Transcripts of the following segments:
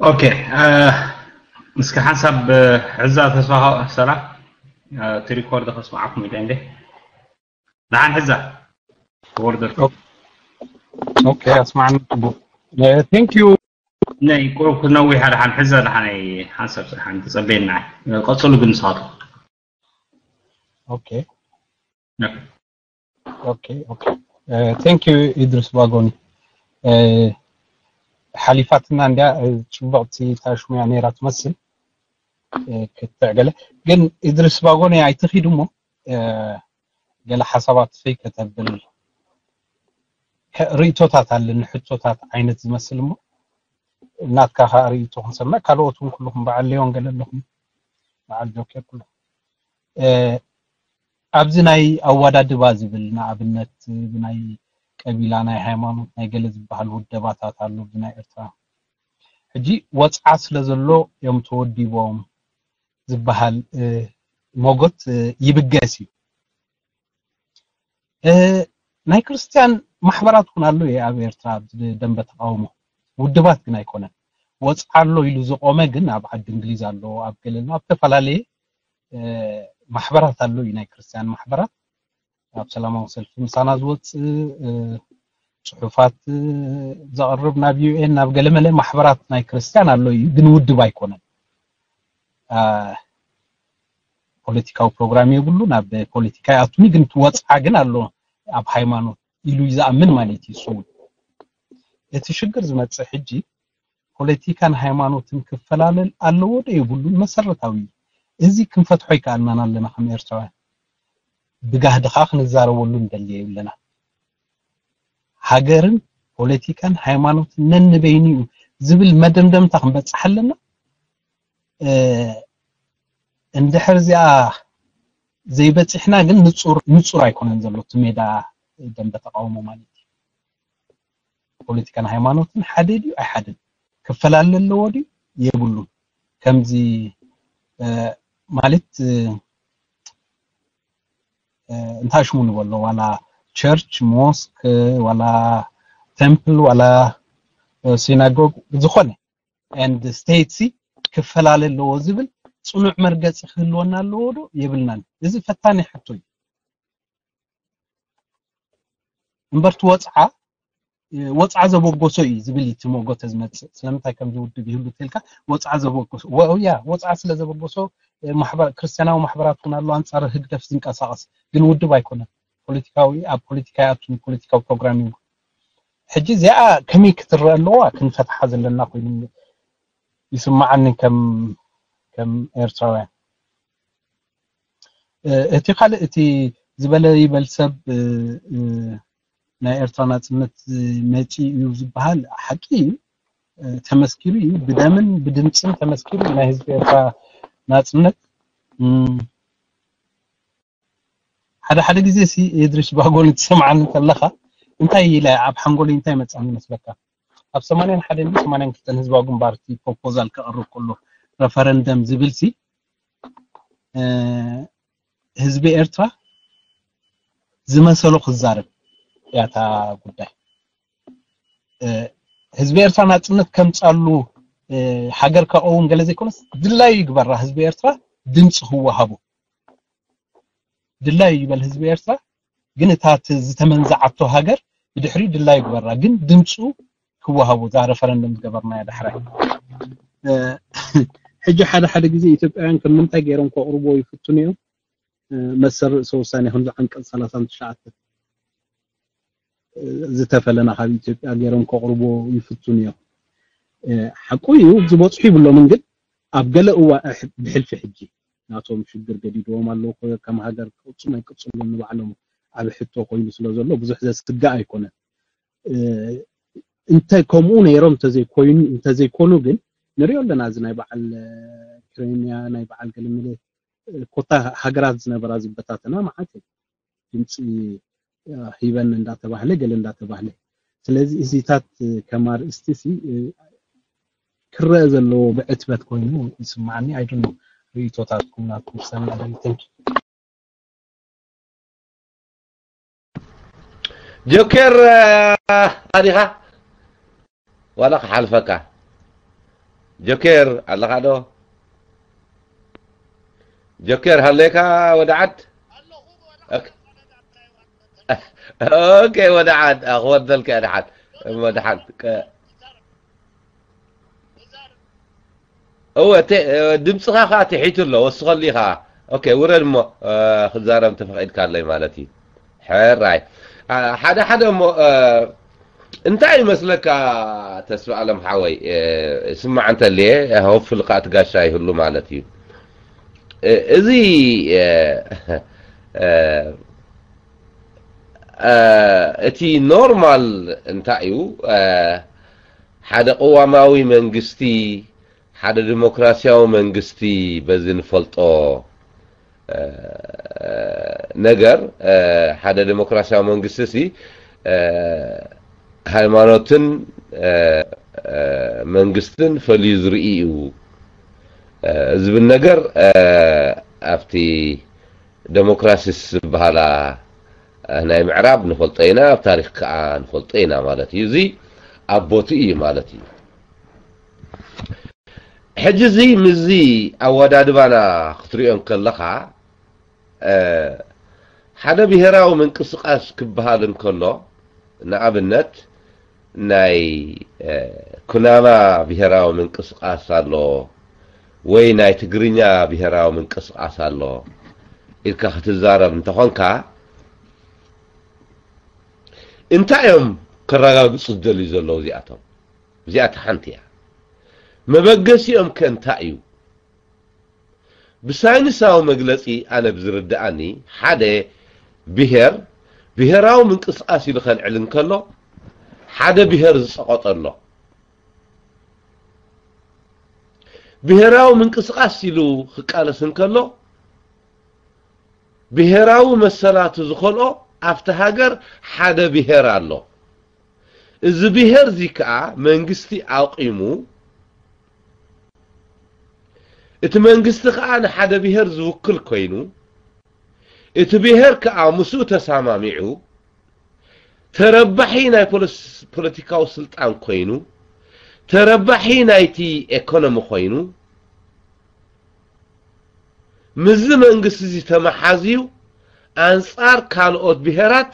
ኦኬ፣ እስኪ ሓንሳብ ሕዛ ተስፋ ሰላ እቲ ሪኮርድ ከስማዓኩም ኢለ እንዴ። ደሓን ሕዛ ኦርደር። ኦኬ፣ ኣስማዕኒ ጽቡቅ። Thank you። ናይ ቁሩብ ክነዊሕ ደሓን ሕዛ ደሓን ሓንሳብ ደሓን ተጸበየና። ቀጽሉ ግን ንስኻትኩም። ኦኬ ኦኬ ኦኬ። Thank you ኢድሪስ ባጎኒ። ሓሊፋትና እንዲያ ጽቡቕቲ ታሽሙያ ነይራ ትመስል ክትዕ ገለ። ግን ኢድሪስ ባጎኒ ኣይትኺድ እሞ ገለ ሓሳባት ፍይ ከተብል። ርኢቶታት ኣለኒ፣ ሕቶታት ዓይነት ዝመስል እሞ ናትካ ከዓ ርኢቶ ክንሰምዕ። ካልኦት እውን ኩልኹም በዓል ሌዮን ገለ ኣለኹም፣ በዓል ጆኬር ኩልኹም። ኣብዚ ናይ ኣዋዳድባ ዝብል ንኣብነት ብናይ ቀቢላ፣ ናይ ሃይማኖት፣ ናይ ገለ ዝበሃል ውደባታት ኣሎ ብናይ ኤርትራ። ሕጂ ወፅዓ ስለ ዘሎ እዮም ተወዲቦም ዝበሃል ሞጎት ይብገስ እዩ። ናይ ክርስትያን ማሕበራት እውን ኣሎ እየ ኣብ ኤርትራ፣ ኣብዚ ደንበ ተቃውሞ ውድባት ግን ኣይኮነን። ወፅዓ ኣሎ ኢሉ ዝቆመ ግን ኣብ ዓዲ እንግሊዝ ኣሎ፣ ኣብ ገለና ኣብ ዝተፈላለየ ማሕበራት ኣሎ እዩ፣ ናይ ክርስትያን ማሕበራት ኣብ ሰላማዊ ሰልፊ ምሳና ዝወፅእ፣ ፅሑፋት ዘቕርብ ናብ ዩ ኤን ናብ ገለመለ ማሕበራት ናይ ክርስትያን ኣሎ እዩ፣ ግን ውድብ ኣይኮነን። ፖለቲካዊ ፕሮግራም የብሉ፣ ናብ ፖለቲካ ይኣቱኒ፣ ግን ወፅዓ ግን ኣሎ ኣብ ሃይማኖት ኢሉ ይዝኣምን ማለት እዩ። እሱ እውን እቲ ሽግር ዝመፅእ ሕጂ ፖለቲካን ሃይማኖትን ክፈላለል ኣለዎ ዶ የብሉን? መሰረታዊ እዩ። እዚ ክንፈትሖ ይከኣልናን ኣለና ከም ኤርትራውያን። ብጋህዲ ከዓ ክንዛረበሉ ንደሊ የብለና። ሃገርን ፖለቲካን ሃይማኖትን ነንበይኑ እዩ ዝብል መደምደምታ ክንበፅሕ ኣለና። እንድሕር እዚኣ ዘይበፂሕና ግን ንፁር ንፁር ኣይኮነን ዘሎ እቲ ሜዳ ደንበ ተቃውሞ ማለት እዩ። ፖለቲካን ሃይማኖትን ሓደ ድዩ ኣይሓደን? ክፈላለ ኣለዎ ድዩ የብሉን? ከምዚ ማለት እንታይ ሽሙ ንበሎ፣ ዋላ ቸርች፣ ሞስክ፣ ዋላ ቴምፕል፣ ዋላ ሲናጎግ፣ ዝኾነ ኤንድ ስቴት ሲ ክፈላለ ኣለዎ ዝብል ፅኑዕ መርገፂ ክህልወና ኣለዎ ዶ የብልናን? እዚ ፈታኒ ሕቶ እዩ። እምበር እቲ ወፅዓ ወፅዓ ዘበገሶ እዩ ዝብል እዩ እቲ ሞጎተ ዝመፅእ። ስለምንታይ ከምዚ ውድብ ይህሉ ተልካ ወፅዓ ዘበገሶ ያ ወፅዓ ስለ ዘበገሶ ክርስትያናዊ ማሕበራት እውን ኣሎ ኣንፃር ህግደፍ ዝንቀሳቐስ፣ ግን ውድብ ኣይኮነን። ፖለቲካዊ ኣብ ፖለቲካ ይኣቱ፣ ፖለቲካዊ ፕሮግራም እዩ። ሕጂ እዚኣ ከመይ ክትረአ ኣለዋ ክንፈትሓ ዘለና ኮይኑ ይስማዓኒ ከም ከም ኤርትራውያን። እቲ ካልእ እቲ ዝበለ ይበል ሰብ ናይ ኤርትራ ናጽነት መጺኡ እዩ ዝበሃል ሓቂ እዩ፣ ተመስኪሩ እዩ፣ ብደምን ብድምጽን ተመስኪሩ እዩ ናይ ህዝቢ ኤርትራ ናጽነት። ሓደ ሓደ ግዜ ሲ የድሪስ ባጎን ትሰምዓኒ ከለኻ እንታይ ኢለ ኣብ ሓንጎለይ እንታይ መጻኒ ይመስለካ? ኣብ ሰማንያን ሓደን ሰማንያን ክልተን ህዝባዊ ግንባር እቲ ፕሮፖዛል ከቕርብ ከሎ ረፈረንደም ዝብል ሲ ህዝቢ ኤርትራ ዝመሰሎ ክዛረብ እያ እታ ጉዳይ። ህዝቢ ኤርትራ ናጽነት ከምጻሉ ሃገር ከቀውም ገለ ዘይኮነስ ድላዩ ይግበራ ህዝቢ ኤርትራ ድምፂ ክወሃቡ ድላዩ ይበል ህዝቢ ኤርትራ። ግን እታ ዝተመንዝዓቶ ሃገር ብድሕሪኡ ድላዩ ይግበራ ግን ድምፁ ክወሃቡ እዛ ረፈረንደም ዝገበርናያ ዳሕራይ። ሕጂ ሓደ ሓደ ግዜ ኢትዮጵያውያን ከም ምንታይ ገይሮም ከቕርብዎ ይፍትኑ እዮም። መሰል ርእሰ ውሳኔ ከምዚ ዓንቀጽ ሰላሳን ትሽዓተን ዝተፈለና ካብ ኢትዮጵያ ገይሮም ከቕርብዎ ይፍትኑ እዮም። ሓቁ እዩ ዝበፅሑ ይብሎምን ግን ኣብ ገለ እዋ ብሕልፊ ሕጂ ናቶም ሽግር ገዲድዎም ኣለዉ ከም ሃገር ቅፅሉ ኣይቅፅሉን ንባዕሎም ዓብ ሕቶ ኮይኑ ስለ ዘሎ ብዙሕ ዘስግእ ኣይኮነን። እንተ ከምኡ ነይሮም እንተዘይኮይኑ እንተዘይኮኑ ግን ንሪኦ ኣለና እዚ ናይ በዓል ክሬምያ ናይ በዓል ገለመለ ኮታ ሃገራት ዝነበራ ዝበታተና መዓት ድምፂ ሂበን እንዳተባህለ ገለ እንዳተባህለ ስለዚ እዚታት ከም ኣርእስቲ ሲ ክረአ ዘለዎ ብዕትበት ኮይኑ ይስማዓኒ። I don't know ርእይቶታትኩም ናትኩም ሰናይ። Thank you። ጆኬር ኣዲኻ ዋላ ክሓልፈካ ጆኬር ኣለኻ ዶ? ጆኬር ሃለካ ወደ ዓድ? ኦኬ። ኦኬ፣ ወደ ዓድ። ኣኽወደልካ ወደ ዓድ። ወደ ዓድ። ቀ-፣ እወ፣ ተ-፣ ድምፅኻ ኸዓ ትሒቱ ኣሎ። ወስኸሉ ኢኻ። ኦኬ፣ ውረድ እሞ፣ እ፣ ክዛረብ እንተፈቒድካለይ ማለት እዩ። ሕራይ። አ፣ ሓደ ሓደ እሞ፣ እ፣ እንታይ ይመስለካ ተስፋ ኣለም ሓወይ? እ፣ ስማዕ እንተልየ፣ ሆፕፉሊ ኸዓ እቲ ጋሻ ይህሉ ማለት እዩ። እ፣ እዚ፣ እ፣ እ፣ እ፣ እቲ ኖርማል እንታይ እዩ? እ፣ ሓደ ቅዋማዊ መንግስቲ፣ ሓደ ዲሞክራሲያዊ መንግስቲ በዚ ንፈልጦ፣ እ፣ ነገር፣ እ፣ ሓደ ዲሞክራሲያዊ መንግስቲ ሲ፣ እ፣ ሃይማኖትን፣ እ፣ እ፣ መንግስትን ፈልዩ ዝርኢ እዩ፣ እ፣ ዝብል ነገር፣ እ፣ ኣብቲ ዴሞክራሲስ ዝበሃላ፣ እ፣ ናይ ምዕራብ ንፈልጦ ኢና፣ ኣብ ታሪኽ ከዓ ንፈልጦ ኢና ማለት እዩ። እዚ ኣብ ቦትኡ እዩ ማለት እዩ። ሕጂ እዚ ምስዚ ኣወዳድባና ክትሪኦ እንከለኻ፣ እ፣ ሓደ ብሄራዊ ምንቅስቃስ ክበሃል እንከሎ፣ ንኣብነት ናይ፣ እ፣ ኩናማ ብሄራዊ ምንቅስቃስ ኣሎ ወይ ናይ ትግርኛ ብሄራዊ ምንቅስቃስ ኣሎ ኢልካ ክትዛረብ እንተኾንካ፣ እንታይ እዮም ከረጋግጹ ዝደልዩ ዘለዉ እዚኣቶም? እዚኣታ ሓንቲ እያ። መበገሲኦም ከ እንታይ እዩ? ብሳይንሳዊ መግለጺ ኣነ ብዝርድኣኒ፣ ሓደ ብሄር ብሄራዊ ምንቅስቃስ ኢሉ ከልዕል እንከሎ፣ ሓደ ብሄር ዝጸቐጦ ኣሎ። ብሄራዊ ምንቅስቃስ ኢሉ ክቃለስ እንከሎ፣ ብሄራዊ መሰላቱ ዝኸልኦ ኣብቲ ሃገር ሓደ ብሄር ኣሎ። እዚ ብሄር እዚ ከኣ መንግስቲ ኣቂሙ፣ እቲ መንግስቲ ከኣ ንሓደ ብሄር ዝውክል ኮይኑ፣ እቲ ብሄር ከኣ ምስኡ ተሰማሚዑ ተረባሒ ናይ ፖለስ-፣ ፖለቲካዊ ስልጣን ኮይኑ፣ ተረባሒ ናይቲ ኤኮኖሚ ኮይኑ፣ ምስዚ መንግስቲ እዚ ተመሓዝዩ ኣንጻር ካልኦት ብሄራት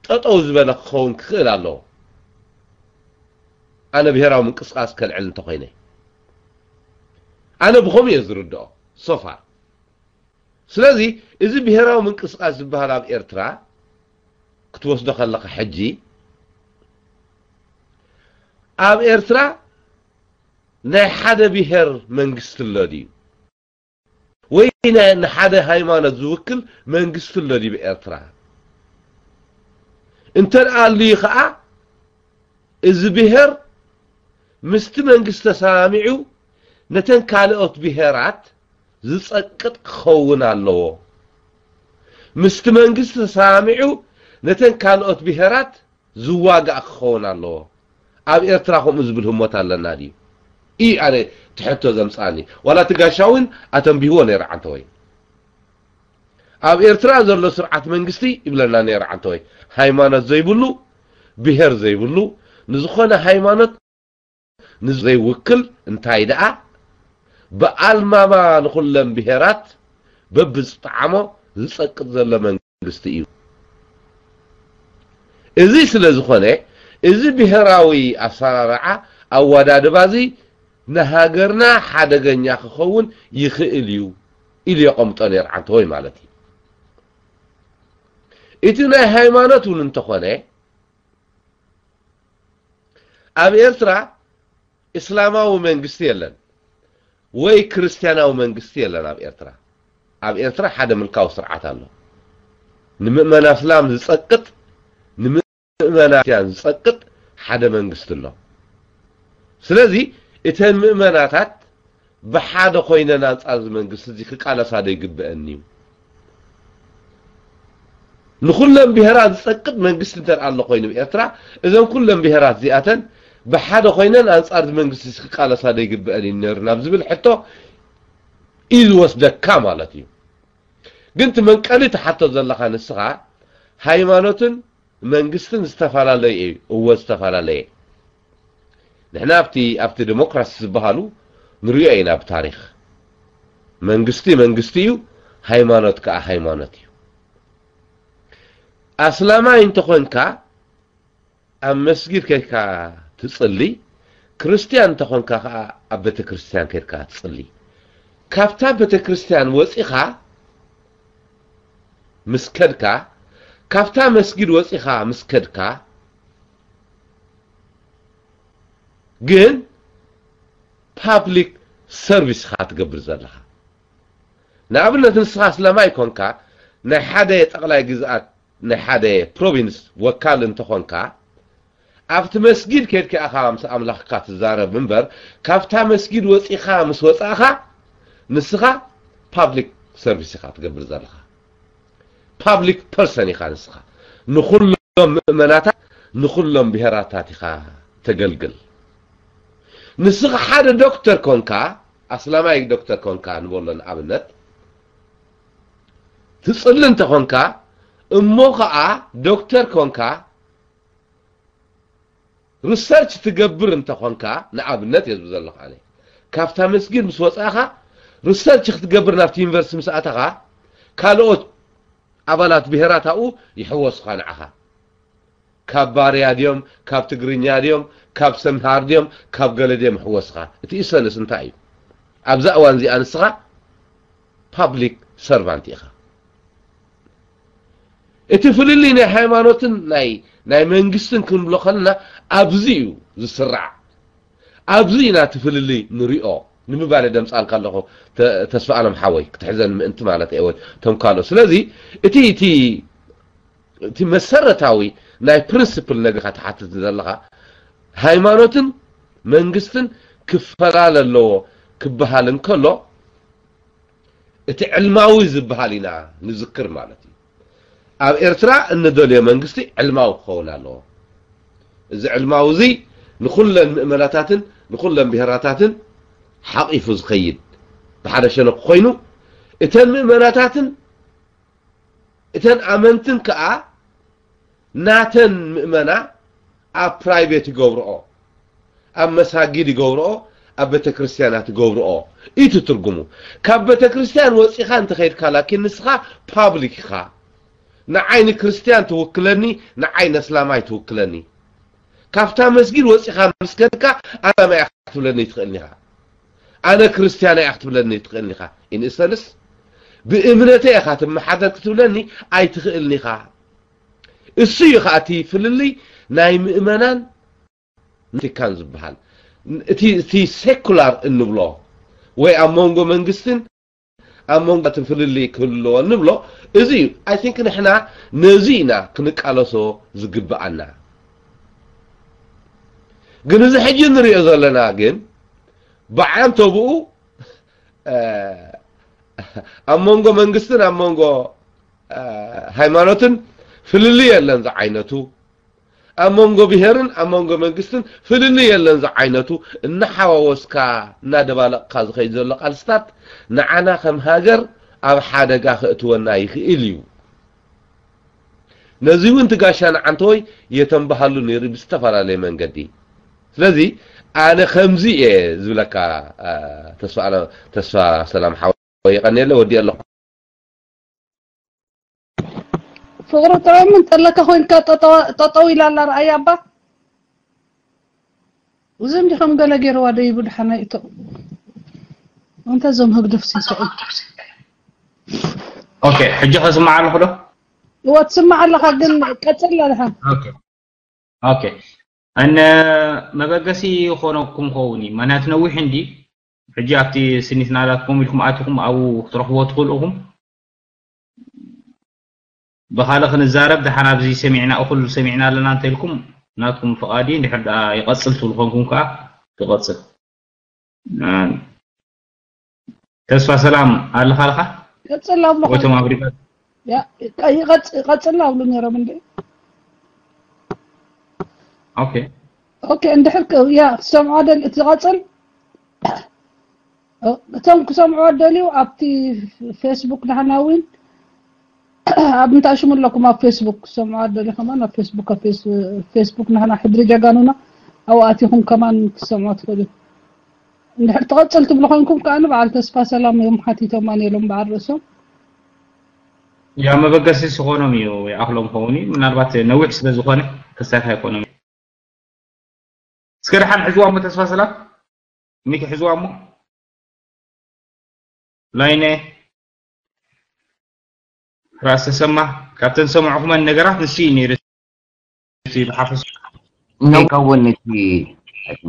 ጠጠው ዝበለ ክኸውን ክኽእል ኣለዎ። ኣነ ብሄራዊ ምንቅስቃስ ከልዕል እንተኾይነ፣ ኣነ ብኸምኡ እየ ዝርድኦ ሶፋር። ስለዚ እዚ ብሄራዊ ምንቅስቃስ ዝበሃል ኣብ ኤርትራ ክትወስዶ ከለኻ፣ ሕጂ ኣብ ኤርትራ ናይ ሓደ ብሄር መንግስቲ ኣሎ ድዩ? ወይ ናይ፣ ንሓደ ሃይማኖት ዝውክል መንግስቲ ኣሎ ድዩ ብኤርትራ? እንተ ደኣ ኣልዩ ኸኣ፣ እዚ ብሄር ምስቲ መንግስቲ ተሰማሚዑ ነተን ካልኦት ብሄራት ዝጸቅጥ ክኸውን ኣለዎ። ምስቲ መንግስቲ ተሰማሚዑ ነተን ካልኦት ብሄራት ዝዋጋእ ክኸውን ኣለዎ። ኣብ ኤርትራ ከምኡ ዝብል ህሞት ኣለና ድዩ? እዩ ኣነ ትሕቶ ዘምጻኒ። ዋላ እቲ ጋሻ እውን ኣተንቢህዎ ነይሩ ዓንተወይ። ኣብ ኤርትራ ዘሎ ስርዓት መንግስቲ ይብለና ነይሩ ዓንተወይ። ሃይማኖት ዘይብሉ፣ ብሄር ዘይብሉ፣ ንዝኾነ ሃይማኖት ንዘይውክል፣ እንታይ ደኣ ብኣልማማ ንኹለን ብሄራት በብዝጠዓሞ ዝጸቅጥ ዘሎ መንግስቲ እዩ። እዚ ስለ ዝኾነ፣ እዚ ብሄራዊ ኣሰራርዓ ኣወዳድባ እዚ ንሃገርና ሓደገኛ ክኸውን ይኽእል እዩ ኢሉ የቐምጦ ነይሩ ዓንተወይ ማለት እዩ። እቲ ናይ ሃይማኖት እውን እንተኾነ፣ ኣብ ኤርትራ እስላማዊ መንግስቲ የለን ወይ ክርስትያናዊ መንግስቲ የለን ኣብ ኤርትራ። ኣብ ኤርትራ ሓደ ምልካዊ ስርዓት ኣሎ። ንምእመና እስላም ዝጸቅጥ፣ ንምእመና ክርስትያን ዝጸቅጥ ሓደ መንግስቲ ኣሎ። ስለዚ እተን ምእመናታት ብሓደ ኮይነን ኣንጻር እዚ መንግስቲ እዚ ክቃለሳ ዶ ይግበአን እዩ? ንኹለን ብሄራት ዝጸቅጥ መንግስቲ እንተ ደኣ ኣሎ ኮይኑ ብኤርትራ፣ እዘን ኩለን ብሄራት እዚኣተን ብሓደ ኮይነን ኣንጻር እዚ መንግስቲ እዚ ክቃለሳ ዶ ይግበአን እዩ ነይሩ ናብ ዝብል ሕቶ እዩ ዝወስደካ ማለት እዩ። ግን እቲ መንቀሊ ትሓቶ ዘለኻ ንስኻ፣ ሃይማኖትን መንግስትን ዝተፈላለየ እዩ። እወ፣ ዝተፈላለየ። ንሕና ኣብቲ ኣብቲ ዲሞክራሲ ዝበሃሉ ንሪኦ ኢና ብታሪኽ። መንግስቲ መንግስቲ እዩ፣ ሃይማኖት ከዓ ሃይማኖት እዩ። ኣስላማይ እንተኾንካ ኣብ መስጊድ ከድካ ትጽሊ፣ ክርስትያን እንተኾንካ ከዓ ኣብ ቤተ ክርስትያን ከድካ ትጽሊ። ካብታ ቤተ ክርስትያን ወፂኻ ምስ ከድካ፣ ካብታ መስጊድ ወፂኻ ምስ ከድካ ግን ፓብሊክ ሰርቪስ ኢኻ ትገብር ዘለኻ። ንኣብነት ንስኻ ኣስላማይ ኮንካ ናይ ሓደ ጠቕላይ ግዝኣት ናይ ሓደ ፕሮቪንስ ወካል እንተኾንካ ኣብቲ መስጊድ ከድካ ኢኻ ምስ ኣምላኽካ ትዛረብ እምበር ካብታ መስጊድ ወፂኻ ምስ ወፃእኻ ንስኻ ፓብሊክ ሰርቪስ ኢኻ ትገብር ዘለኻ። ፓብሊክ ፐርሰን ኢኻ ንስኻ። ንኹሎም ምእመናታት ንኹሎም ብሄራታት ኢኻ ተገልግል። ንስኻ ሓደ ዶክተር ኮንካ ኣስላማይ ዶክተር ኮንካ ንበሎ ንኣብነት ትጽሊ እንተኾንካ እሞ ኸዓ ዶክተር ኮንካ ሪሰርች ትገብር እንተኾንካ ንኣብነት እየ ዝብል ዘለኹ ኣነ ካብታ መስጊድ ምስ ወፃእኻ ሪሰርች ክትገብር ናብቲ ዩኒቨርሲቲ ምስ ኣተኻ ካልኦት ኣባላት ብሄራት ኣብኡ ይሕወስኻ ንዓኻ ካብ ባርያ ድዮም ካብ ትግርኛ ድዮም ካብ ሰምሃር ድዮም ካብ ገለ ድዮም ይሕወስኻ እቲ ኢሰንስ እንታይ እዩ ኣብዛ እዋን እዚኣ ንስኻ ፓብሊክ ሰርቫንት ኢኻ እቲ ፍልልይ ናይ ሃይማኖትን ናይ ናይ መንግስትን ክንብሎ ከለና ኣብዚ እዩ ዝስራዕ ኣብዚ ኢና እቲ ፍልልይ ንሪኦ ንምባል ደምፃልካ ኣለኹ ተስፋ ኣለም ሓወይ ክትሕዘን ምእንቲ ማለት እየ ወይ ቶም ካልኦት ስለዚ እቲ እቲ እቲ መሰረታዊ ናይ ፕሪንስፕል ነገርካ ትሓትት ዘለኻ ሃይማኖትን መንግስትን ክፈላለ ኣለዎ ክበሃል እንከሎ እቲ ዕልማዊ ዝበሃል ኢና ንዝክር ማለት እዩ ኣብ ኤርትራ እንደልዮ መንግስቲ ዕልማዊ ክኸውን ኣለዎ እዚ ዕልማዊ እዚ ንኩለን ምእመናታትን ንኩለን ብሄራታትን ሓቂፉ ዝኸይድ ብሓደ ሸነኩ ኮይኑ እተን ምእመናታትን እተን ኣመንትን ከኣ ናተን ምእመና ኣብ ፕራይቬት ይገብርኦ ኣብ መሳጊድ ይገብርኦ ኣብ ቤተ ክርስትያናት ይገብርኦ እዩ ትርጉሙ ካብ ቤተ ክርስትያን ወፂኻ እንተኸይድካ ላኪን ንስኻ ፓብሊክ ኢኻ ንዓይ ንክርስትያን ትውክለኒ ንዓይ ነስላማይ ትውክለኒ ካብታ መስጊድ ወፂኻ ምስ ከድካ ኣስላማይ ኢኻ ክትብለኒ ትኽእልኒ ኢኻ ኣነ ክርስትያን እያ ክትብለኒ ትኽእልኒ ኢኻ ኢንእሰንስ ብእምነተይ ኢኻ ትመሓደር ክትብለኒ ኣይትኽእልኒ ኢኻ እሱ እዩ ኸዓ እቲ ፍልልይ ናይ ምእመናን ቫቲካን ዝበሃል እቲ እቲ ሴኩላር እንብሎ ወይ ኣብ መንጎ መንግስትን ኣብ መንጎ ትን ፍልልይ ክህልዎ እንብሎ እዚ እዩ I think ንሕና ነዚ ኢና ክንቃለሶ ዝግብኣና ግን እዚ ሕጂ ንሪኦ ዘለና ግን ብዓንተብኡ ኣብ መንጎ መንግስትን ኣብ መንጎ ሃይማኖትን ፍልልይ የለን ዝዓይነቱ ኣብ መንጎ ብሄርን ኣብ መንጎ መንግስትን ፍልልይ የለን ዝዓይነቱ እናሓዋወስካ እናደባለቕካ ዝኸይድ ዘሎ ቃልስታት ንዓና ከም ሃገር ኣብ ሓደጋ ክእትወና ይኽእል እዩ ነዚ እውን ትጋሻ ንዓንተወይ የተንበሃሉ ነይሩ ብዝተፈላለየ መንገዲ ስለዚ ኣነ ከምዚ እየ ዝብለካ ተስፋ ሰላም ሓወ የቐንየለ ወዲ ኣለኹ ፍቕሪ ጥዑም እንተለካ ኮይንካ ጠጠው ኢላ ኣላ ረኣያ እባ እዞም ዲኾም ገለ ገይርዋ ዶ ይብሉ ሓናይ እቶ እንተ እዞም ህግደፍ ሲሶ ኦኬ ሕጂ ከስማዕ ኣለኹ ዶ እዋ ትስማዕ ኣለኻ ግን ቀጽል ኣለኻ ኦኬ ኦኬ እነ መበገሲ ይኾነኩም ኸውን እዩ ምክንያቱ ነዊሕ እንዲ ሕጂ ኣብቲ ስኒት ናላትኩም ኢልኩም ኣቲኹም ኣብኡ ክትረኽብዎ ትኽእሉ ኢኹም ብኻልእ ክንዛረብ ደሓን ኣብዚ ሰሚዕና እኹል ሰሚዕና ኣለና እንተኢልኩም ናትኩም ፍቓድ እዩ እንድሕር ደኣ ይቐጽል ትብሉ ኮንኩም ከዓ ክቐጽል ተስፋ ሰላም ኣለኻ ኣለኻ ቀጽል ኣብሉ ወይቶም ኣፍሪቃ ይቐጽል ኣብሉ ነይሮም እንደ ኦኬ ኦኬ እንድሕር ያ ትሰምዖ ደል እቲ ዝቐጽል እቶም ክሰምዕዎ ደልዩ ኣብቲ ፌስቡክ ናህና እውን ኣብ እንታይ ሽሙ ኣለኩም ኣብ ፌስቡክ ክሰምዕዎ ደልዩ ከማን ኣብ ፌስቡክ ፌስቡክ ናህና ሕድሪ ጀጋኑና ኣብኡ ኣቲኹም ከማን ክትሰምዑ ትኽእሉ። እንድሕር ትቐጽል ትብሉ ኮይንኩም ከኣ ንበዓል ተስፋ ሰላም እዮም ሓቲቶማ ነይሮም በዓል ርእሶም። ያ መበገሲ ዝኾኖም እዩ ይኣኽሎም ኸውን እዩ። ምናልባት ነዊሕ ስለ ዝኾነ ክሳት ኣይኮኖም። እስከ ደሓን ሕዝዋ እሞ ተስፋ ሰላም ሚኪ ሕዝዋ እሞ ላይነ ራስ ተሰማ ካብተን ሰማዕኹመን ነገራት ንሱ እዩ ነይሩ። እቲ ብሓፈሽ ከይከውን እቲ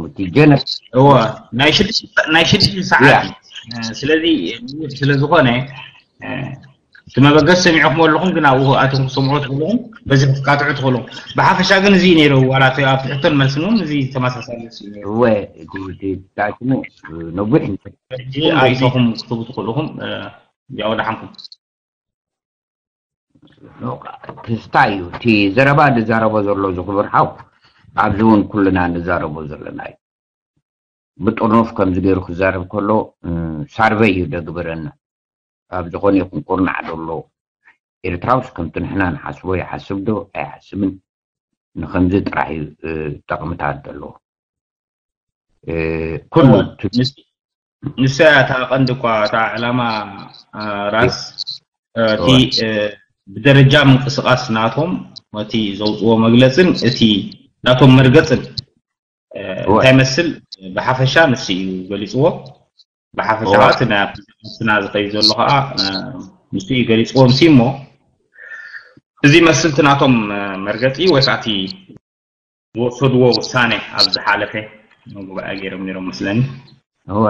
እቲ ጀነስ እወ ናይ ሽዱሽተ ናይ ሽዱሽተ ሰዓት እዩ። ስለዚ ስለ ዝኾነ እቲ መበገስ ሰሚዕኹም ኣለኹም፣ ግን ኣብኡ ኣትኹም ክትሰምዑ ትኽእሉ፣ በዚ ክትቃጥዑ ትኽእሉ። ብሓፈሻ ግን እዚ እዩ ነይሩ፣ ዋላ እቲ ኣብቲ ሕቶን መልስን እውን እዚ ተመሳሳሊ መልሲ እዩ ነይሩ። እወ እቲ እቲ ታሽሙ ነዊሕ ሕጂ ርእይቶኹም ክትህቡ ትኽእሉ ኢኹም። ያው ደሓንኩም። ክስታ እዩ እቲ ዘረባ ዝዛረቦ ዘሎ ዝኽብር ሓው፣ ኣብዚ እውን ኩልና ንዛረቦ ዘለና እዩ። ብጥርኑፍ ከምዚ ገይሩ ክዛረብ ከሎ ሳርቨይ እዩ ደግብረና። ኣብ ዝኾነ ይኹን ኩርናዕ ዘሎ ኤርትራውስ ከምቲ ንሕና ንሓስቦ ይሓስብ ዶ ኣይሓስብን፣ ንከምዚ ጥራሕ እዩ ጠቕምታት ዘለዎ። ኩሉ ንሳ እታ ቀንዲ እኳ እታ ዕላማ ራስ እቲ ብደረጃ ምንቅስቃስ ናቶም እቲ ዘውፅዎ መግለፅን እቲ ናቶም መርገፅን እንታይ መስል ብሓፈሻ ንሱ እዩ ገሊፅዎ። ብሓፈሻ እቲ ናይ ስና ዝኸይድ ዘሎ ከዓ ንሱ እዩ ገሊፅዎ። ምስ እሞ እዚ መስል እቲ ናቶም መርገፂ ወይ ከዓ እቲ ዝወሰድዎ ውሳነ ኣብ ዝሓለፈ ጉባኤ ገይሮም ነይሮም መስለኒ። እወ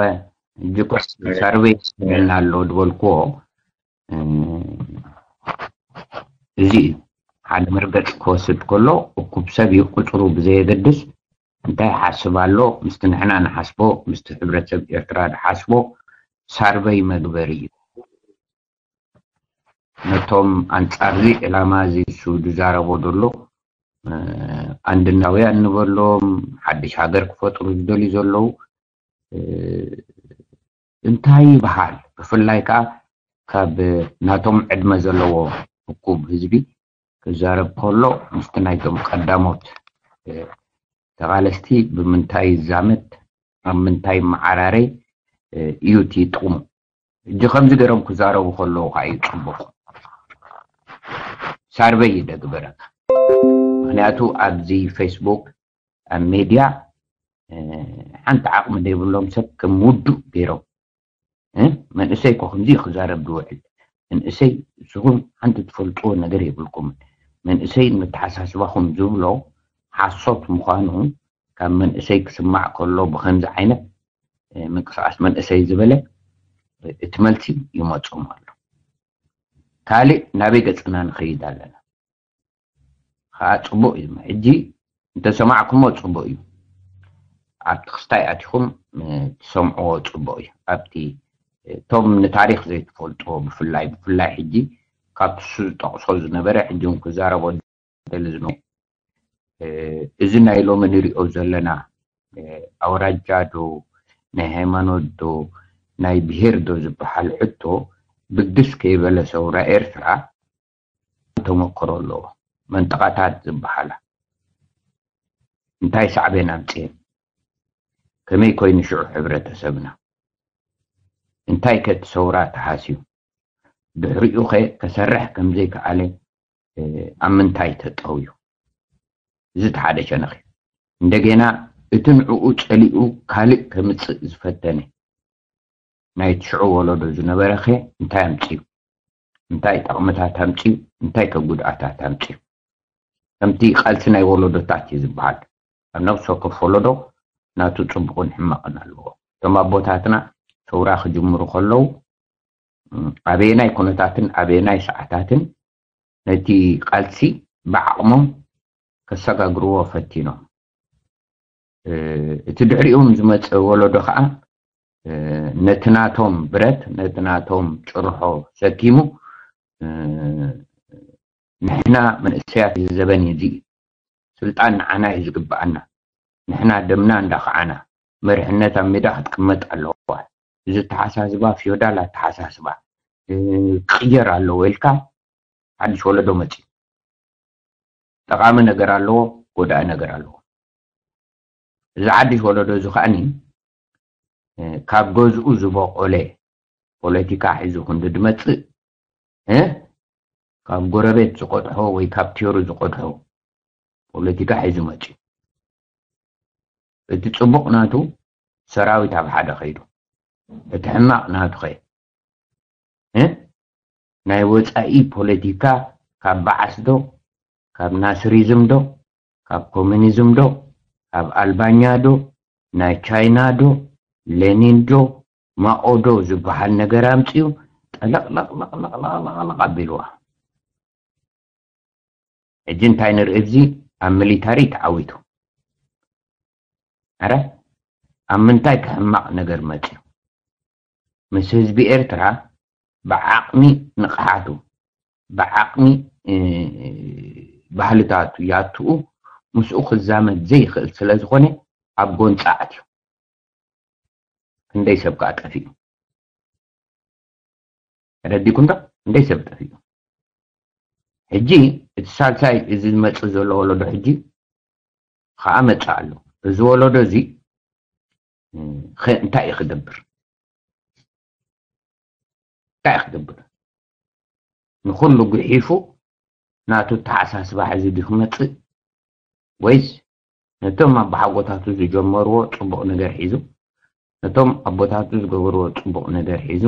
ሕጂ እኮ ሳርቬይ ይብለና ኣሎ ዝበልክዎ እዚ እዩ። ሓደ መርገፂ ክወስድ ከሎ እኩብ ሰብ እዩ ቁፅሩ ብዘየገድስ እንታይ ሓስብ ኣሎ ምስቲ ንሕና ንሓስቦ ምስቲ ሕብረተሰብ ኤርትራ ዝሓስቦ ሳርቨይ መግበሪ እዩ። ነቶም ኣንፃር እዚ ዕላማ እዚ እሱ ዝዛረቦ ዘሎ ኣንድናውያን ንበሎም ሓድሽ ሃገር ክፈጥሩ ዝደልዩ ዘለዉ እንታይ ይበሃል? ብፍላይ ከዓ ካብ ናቶም ዕድመ ዘለዎ እኩብ ህዝቢ ክዛረብ ከሎ ምስቲ ናይቶም ቀዳሞት ተቓለስቲ ብምንታይ ይዛመድ ኣብ ምንታይ መዓራረይ እዩ እቲ ጥቕሙ። ሕጂ ከምዚ ገይሮም ክዛረቡ ከለዉ ከዓ እዩ ፅቡቕ ሳርቨይ ይደግበረካ። ምክንያቱ ኣብዚ ፌስቡክ ኣብ ሜድያ ሓንቲ ዓቕሚ ዘይብሎም ሰብ ከም ውዱእ ገይሮም መንእሰይ እኮ ከምዚ ክዛረብ ዝውዕል መንእሰይ ንስኹም ሓንቲ ትፈልጥዎ ነገር የብልኩምን። መንእሰይ ንመተሓሳስባኹም ዝብሎ ሓሶት ምዃኑ ካብ መንእሰይ ክስማዕ ከሎ ብከምዚ ዓይነት ምንቅስቃስ መንእሰይ ዝበለ እቲ መልሲ ይመፆም ኣሎ። ካልእ ናበይ ገፅና ንኸይድ ኣለና ከዓ ፅቡቅ እዩ። ሕጂ እንተሰማዕኩሞ ፅቡቅ እዩ። ኣብቲ ክስታይ ኣቲኹም ትሰምዕዎ ፅቡቅ እዩ። ኣብቲ እቶም ንታሪክ ዘይትፈልጥዎ ብፍላይ ብፍላይ ሕጂ ካብቲ እሱ ዝጠቅሶ ዝነበረ ሕጂ እውን ክዛረቦ ደሊ ዝነ እዚ ናይ ሎሚ ንሪኦ ዘለና ኣውራጃ ዶ ናይ ሃይማኖት ዶ ናይ ብሄር ዶ ዝበሃል ሕቶ ብግስ ከይበለ ሰውራ ኤርትራ ተመክሮ ኣለዎ። መንጠቓታት ዝበሃላ እንታይ ሳዕቤን ኣምፅኤን? ከመይ ኮይኑ ሽዑ ሕብረተሰብና እንታይ ከ እቲ ሰውራ ተሃስዩ ድሕሪኡ ከ ከሰርሕ ከምዘይከኣለ ኣብ ምንታይ ተጠውዩ? እዚ እቲ ሓደ ሸነኽ እዩ። እንደገና እቲ ንዕኡ ፀሊኡ ካልእ ከምፅእ ዝፈተነ ናይ ትሽዑ ወለዶ ዝነበረ ከ እንታይ ኣምፅዩ? እንታይ ጠቕምታት ኣምፅዩ? እንታይ ከ ጉድኣታት ኣምፅዩ? ከምቲ ቃልሲ ናይ ወለዶታት እዩ ዝበሃል። ኣብ ነብሲ ወከፍ ወለዶ ናቱ ፅቡቕን ሕማቕን ኣለዎ። እቶም ኣቦታትና ሰውራ ክጅምሩ ከለዉ ኣበየናይ ኩነታትን ኣበየናይ ሰዓታትን ነቲ ቃልሲ ብዓቕሞም ከሰጋግርዎ ፈቲኖም። እቲ ድሕሪኦም ዝመፀ ወለዶ ከዓ ነቲ ናቶም ብረት ነቲ ናቶም ጭርሖ ሰኪሙ ንሕና መንእሰያት እዚ ዘበን እዚ እዩ። ስልጣን ንዓና እዩ ዝግብኣና። ንሕና ደምና እንዳኸዓና መሪሕነት ኣብ ሜዳ ክትቅመጥ ኣለዋ። እዚ ኣተሓሳስባ ፊዮዳል ኣተሓሳስባ ክቕየር ኣለዎ ኢልካ ሓድሽ ወለዶ መፅዩ። ጠቓሚ ነገር ኣለዎ፣ ጎዳኢ ነገር ኣለዎ። እዚ ሓድሽ ወለዶ እዚ ከዓኒ፣ እ፣ ካብ ገዝኡ ዝበቆለ ፖለቲካ ሒዙ ክንዲ ድመጽእ፣ እ፣ ካብ ጎረቤት ዝቆጥሖ ወይ ካብ ቴሩ ዝቆጥሖ ፖለቲካ ሒዙ መጽዩ። እቲ ጽቡቕ ናቱ ሰራዊት ኣብ ሓደ ከይዱ፣ እቲ ሕማቕ ናቱ ኸ፣ እ፣ ናይ ወጻኢ ፖለቲካ ካብ በዓስ ዶ፣ ካብ ናስሪዝም ዶ፣ ካብ ኮሙኒዝም ዶ፣ ካብ ኣልባኛ ዶ፣ ናይ ቻይና ዶ፣ ሌኒን ዶ፣ ማኦ ዶ ዝበሃል ነገር ኣምጺኡ ጠለቕለቕለቕለቕለቕለቕ ኣቢልዋ። ሕጂ እንታይ ንርኢ? ኣብዚ ኣብ ሚሊታሪ ተዓዊቱ። ኣረ፣ ኣብ ምንታይ ክሕማቕ ነገር መጽዩ? ምስ ህዝቢ ኤርትራ ብዓቕሚ ንቕሓቱ፣ ብዓቕሚ፣ እ፣ ባህልታቱ ያትኡ ምስኡ ክዛመድ ዘይኽእል ስለ ዝኾነ ኣብ ጎንጻ ኣትዩ። ክንደይ ሰብ ከኣ ጠፊኡ። ተረዲኩም ዶ? ክንደይ ሰብ ጠፊኡ። ሕጂ እቲ ሳልሳይ፣ እዚ ዝመጽእ ዘሎ ወለዶ ሕጂ ከኣ መጽእ ኣሎ። እዚ ወለዶ እዚ፣ እ፣ ኸ-፣ እንታይ እዩ ክገብር? እንታይ እዩ ክገብር? ንኹሉ ጉሒፉ ናቱ ኣተሓሳስባ ሒዙ ድዩ ክመጽእ? ወይስ ነቶም ኣቦሓጎታቱ ዝጀመርዎ ጽቡቕ ነገር ሒዙ፣ ነቶም ኣቦታቱ ዝገበርዎ ጽቡቕ ነገር ሒዙ፣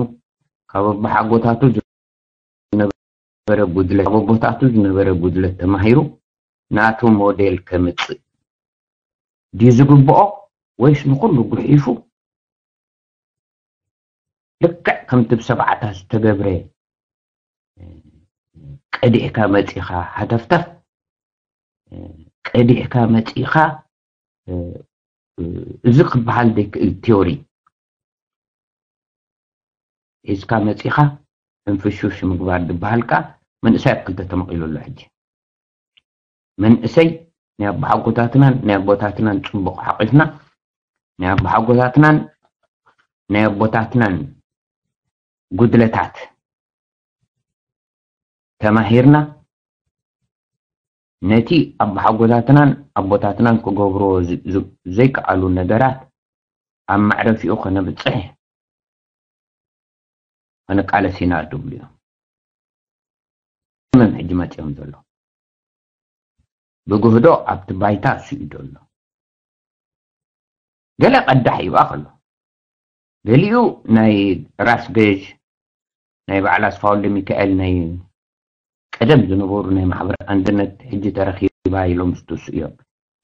ካብ ኣቦሓጎታቱ ዝነበረ ጉድለት፣ ካብ ኣቦታቱ ዝነበረ ጉድለት ተማሂሩ ናቱ ሞዴል ከምጽእ ድዩ ዝግብኦ? ወይስ ንኹሉ ጉሒፉ ልክዕ ከምቲ ብሰብዓታት ዝተገብረ፣ ቀዲሕካ መጺኻ ሃተፍተፍ፣ ቀዲሕካ መጺኻ፣ እዚ ክበሃል ዘይክእል ቲዮሪ ሒዝካ መጺኻ ሕንፍሹሽ ምግባር ዝበሃል ከኣ መንእሰይ ኣብ ክልተ ተመቒሉ ኣሎ። ሕጂ መንእሰይ ናይ ኣቦሓጎታትናን ናይ ኣቦታትናን ጽቡቕ ሓቒፍና፣ ናይ ኣቦሓጎታትናን ናይ ኣቦታትናን ጉድለታት ተማሂርና፣ ነቲ ኣቦሓጎታትናን ኣቦታትናን ክገብርዎ ዝ-፣ ዝ-፣ ዘይከኣሉ ነገራት ኣብ መዕረፊኡ ከነብጽሕ ክንቃለስ ኢና ድብሉ እዮም። መን ሕጂ መጺኦም ዘሎ? ብግህዶ ኣብቲ ባይታ እሱ እዩ ዘሎ። ገለ ቀዳሕ ይብኣ ከሎ፣ ገሊኡ ናይ ራስ ገዥ፣ ናይ በዓል ኣስፋ ወልደ ሚካኤል፣ ናይ ቀደም ዝነበሩ ናይ ማሕበር ኣንድነት ሕጂ ተረኺባ ኢሎም ዝትሱ እዮም።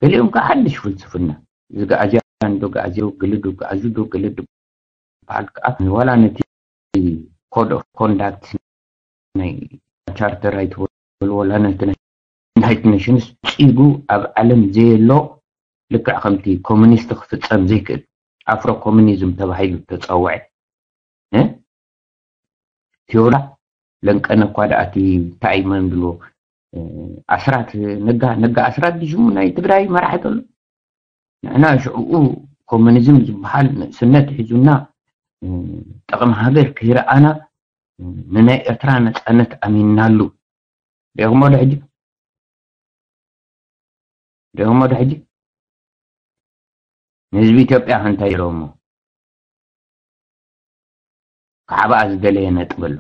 ገሊኦም ከዓ ሓድሽ ፍልስፍና፣ እዚ ገኣዝያን ዶ ገኣዝዮ፣ ግልዱ ገኣዙ ዶ ግልዱ በዓል ከዓ፣ ዋላ ነቲ ኮድ ኦፍ ኮንዳክት ናይ ቻርተር ኣይትበሉ፣ ዋላ ነቲ ናይ ዩናይትድ ኔሽንስ ጺጉ ኣብ ዓለም ዘየሎ፣ ልክዕ ከምቲ ኮሙኒስት ክፍጸም ዘይክእል ኣፍሮ ኮሙኒዝም ተባሂሉ ተጸውዐ፣ እ? ቲዮራ ለንቀነ እኳ ደኣ እቲ እንታይ መን ብሎ፣ እ፣ ኣስራት ነጋ፣ ነጋ ኣስራት ድዩ ሽሙ ናይ ትግራይ መራሒ ዘሎ? ንሕና ሽዕኡ ኮሙኒዝም ዝበሃል ንእስነት ሒዙና፣ እ፣ ጥቕሚ ሃገር ከይረኣና፣ እ፣ ንናይ ኤርትራ ነጻነት ኣሚንናሉ። ሪኢኹሞ ዶ ሕጂ? ሪኢኹሞ ዶ ሕጂ? ንህዝቢ ኢትዮጵያ ከ እንታይ ኢሎሞ? ክሓብኣ ዝደለየ ነጥቢ ኣሎ።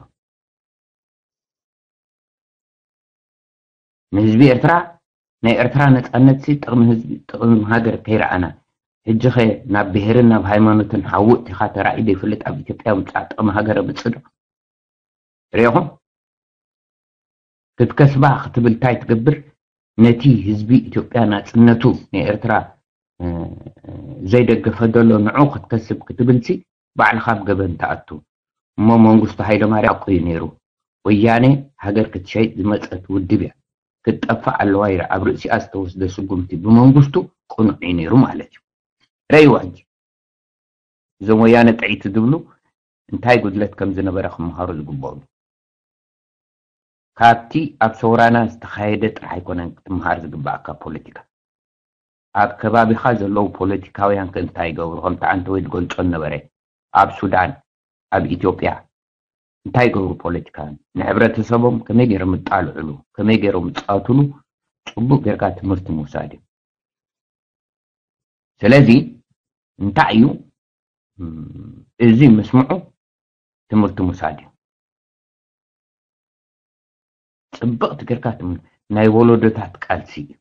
ንህዝቢ ኤርትራ፣ ናይ ኤርትራ ነጻነት ሲ ጥቕሚ ህዝቢ፣ ጥቕሚ ሃገር ከይረኣና፣ ሕጂ ኸ ናብ ብሄርን ናብ ሃይማኖትን ሓዊ እቲኻ ተራእዩ ዘይፈልጥ ኣብ ኢትዮጵያ ምጻእ ጥቕሚ ሃገር ምጽእ ዶ? ሪኢኹም? ክትከስባ ክትብል እንታይ ትገብር? ነቲ ህዝቢ ኢትዮጵያ ናጽነቱ ንኤርትራ፣ እ፣ ዘይደገፈ ዘሎ ንዑ ክትከስብ ክትብልሲ ባዕልኻ ኣብ ገበን ትኣቱ። እሞ መንግስቱ ሃይለማርያም ሓቁ እዩ ነይሩ። ወያኔ ሃገር ክትሸይጥ ዝመጸት ውድብ እያ። ክትጠፍእ ኣለዋ ኢሉ ኣብ ርእሲኣ ዝተወስደ ስጉምቲ ብመንግስቱ ቅኑዕ እዩ ነይሩ ማለት እዩ። ረእይዎ ሕጂ። እዞም ወያነ ጥዒት ዝብሉ እንታይ ጉድለት ከም ዝነበረ ክመሃሩ ዝግበኦም። ካብቲ ኣብ ሰውራና ዝተኻየደ ጥራሕ ኣይኮነን ክትመሃር ዝግባኣካ ፖለቲካ። ኣብ ከባቢኻ ዘለዉ ፖለቲካውያን ከ እንታይ ይገብሩ? ከምቲ ኣንተ ወይ ዝገልጾ ነበረ፣ ኣብ ሱዳን፣ ኣብ ኢትዮጵያ እንታይ ይገብሩ ፖለቲካውያን? ንሕብረተሰቦም ከመይ ገይሮም ይጣልዕሉ፣ ከመይ ገይሮም ይጻወትሉ ጽቡቕ ጌርካ ትምህርቲ ምውሳድ እዩ። ስለዚ እንታይ እዩ? እም፣ እዚ ምስምዑ ትምህርቲ ምውሳድ እዩ። ጽብቕቲ ጌርካ ትም-፣ ናይ ወለዶታት ቃልሲ እዩ።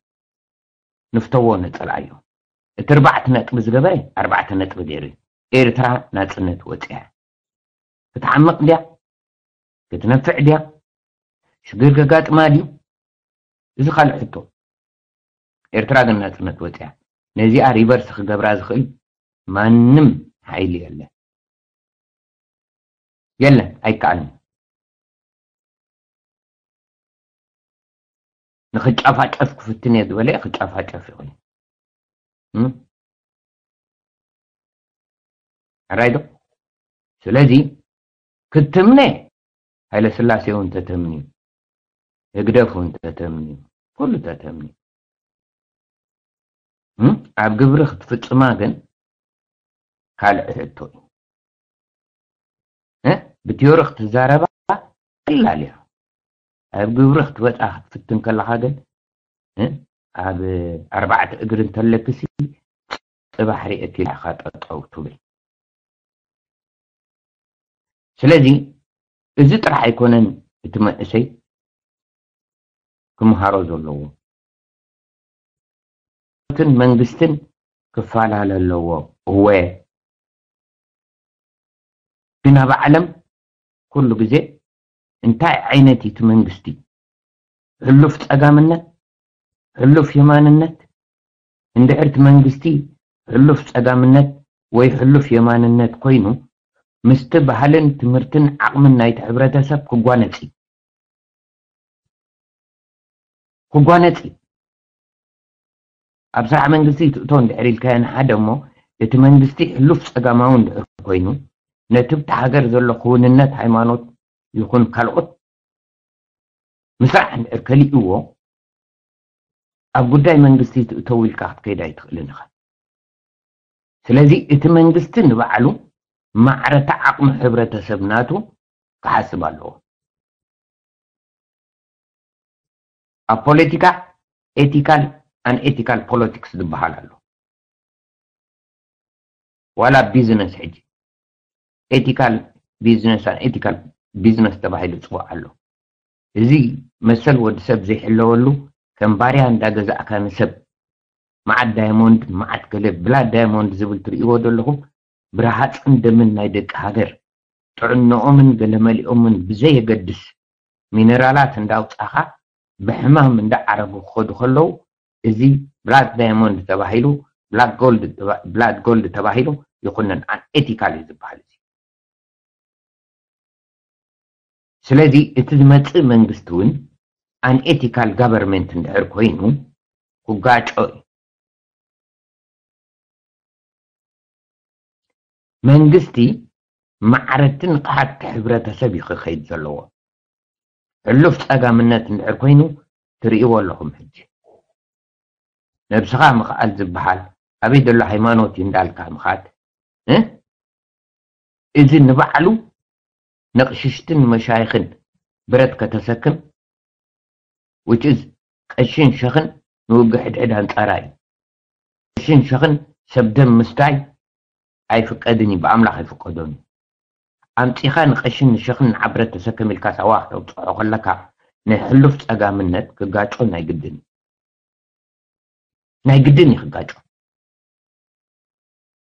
ንፍተዎ፣ ነጸልኣዮ። እቲ ኣርባዕተ ነጥቢ ዝገበረ ኣርባዕተ ነጥቢ ገይሩ እዩ። ኤርትራ ናጽነት ወጽያ። ክትዓምቕ ድያ? ክትነፍዕ ድያ? ሽግር ከጋጥማ ድዩ? እዚ ካልእ ሕቶ። ኤርትራ ግን ናጽነት ወጽያ። ነዚኣ ሪቨርስ ክገብራ ዝኽእል ማንም ሓይሊ የለን። የለን፣ ኣይከኣልን። ንኽጫፋጨፍ ክፍትን እየ ዝበለ ክጫፋጨፍ ይኽእል። እም? ሕራይ ዶ? ስለዚ ክትምነ፣ ሃይለ ስላሴ እውን ተተምንዩ፣ ህግደፍ እውን ተተምንዩ፣ ኩሉ ተተምንዩ። እም? ኣብ ግብሪ ክትፍጽማ ግን ካልእ ሕቶ እዩ። እ? ብቲዮሪ ክትዛረባ ቀላል እያ። ኣብ ግብሪ ክትወጻ ክትፍትን ከለኻ ግን፣ እ? ኣብ ኣርባዕተ እግሪ እንተለክሲ ጽባሕ ርእየኪ ኢኻ ጠጠው ትብል። ስለዚ እዚ ጥራሕ ኣይኮነን እቲ መንእሰይ ክምሃሮ ዘለዎ። ትን መንግስትን ክፈላለ ኣለዎ። እወ፣ ግን ኣብ ዓለም ኩሉ ግዜ እንታይ ዓይነት እዩ እቲ መንግስቲ? ሕሉፍ ጸጋምነት፣ ሕሉፍ የማንነት? እንድሕር እቲ መንግስቲ ሕሉፍ ጸጋምነት ወይ ሕሉፍ የማንነት ኮይኑ፣ ምስቲ ባህልን ትምህርትን ዓቕምን ናይቲ ሕብረተሰብ ክጓነጽ እዩ። ክጓነጽ እዩ። ኣብ ስራሕ መንግስቲ ትእቶ እንድሕር ኢልካዮ ንሓደ እሞ፣ እቲ መንግስቲ ሕሉፍ ጸጋማዊ እንድሕር ኮይኑ፣ ነቲ ብቲ ሃገር ዘሎ ክውንነት ሃይማኖት ይኹን ካልኦት ምስራሕ እንድሕር ከሊእዎ፣ ኣብ ጉዳይ መንግስቲ ትእተው ኢልካ ክትከይድ ኣይትኽእልን ኢኻ። ስለዚ እቲ መንግስቲ ንባዕሉ ማዕረታ ዓቕሚ ሕብረተሰብ ናቱ ክሓስብ ኣለዎ። ኣብ ፖለቲካ ኤቲካል ኣን ኤቲካል ፖለቲክስ ዝበሃል ኣሎ። ዋላ ቢዝነስ ሕጂ ኤቲካል ቢዝነስ ኣን ኤቲካል ቢዝነስ ተባሂሉ ጽዋዕ ኣሎ። እዚ መሰል ወዲ ሰብ ዘይሕለወሉ ከም ባርያ እንዳገዛእካ ንሰብ መዓት ዳይሞንድ፣ መዓት ገለ ብላድ ዳይሞንድ ዝብል ትርእይዎ ዘለኹም ብረሃጽን ደምን ናይ ደቂ ሃገር ጥዕንኦምን ገለመሊኦምን ብዘየገድስ ሚነራላት እንዳውጻኻ ብሕማም እንዳዓረጉ ክኸዱ ከለዉ እዚ ብላክ ዳይሞንድ ተባሂሉ ብላክ ጎልድ ተባ-፣ ብላክ ጎልድ ተባሂሉ ይኹነን ኣን ኤቲካል እዩ ዝበሃል እዚ። ስለዚ እቲ ዝመጽእ መንግስቲ እውን ኣን ኤቲካል ጋቨርንመንት እንድሕር ኮይኑ ክጋጮ እዩ። መንግስቲ ማዕረቲ ንቕሓት ሕብረተሰብ እዩ ክኸይድ ዘለዎ። ሕሉፍ ጸጋምነት እንድሕር ኮይኑ ትርእይዎ ኣለኹም። ሕጂ ነብስኻ ምኽኣል ዝበሃል ኣበይ ዘሎ ሃይማኖት እዩ እንዳልካ ምኻድ እ? እዚ ንባዕሉ ነቕሽሽትን መሻይኽን ብረት ከተሰክም which is ቀሽን ሸኽን ንውግእ ሕድሕድ ኣንጻራ እዩ። ቀሽን ሸኽን ሰብ ደም ምስታይ ኣይፍቀድን እዩ፣ ብኣምላኽ ኣይፍቀዶን እዩ። ኣምጺኻ ንቐሽን ንሸኽን ንዓብረት ተሰከም ኢልካ ሳዋ ክተውጽሖ ከለካ ናይ ሕሉፍ ጸጋምነት ክጋጮ ናይ ግድን እዩ። ናይ ግድን እዩ ክጋጮ።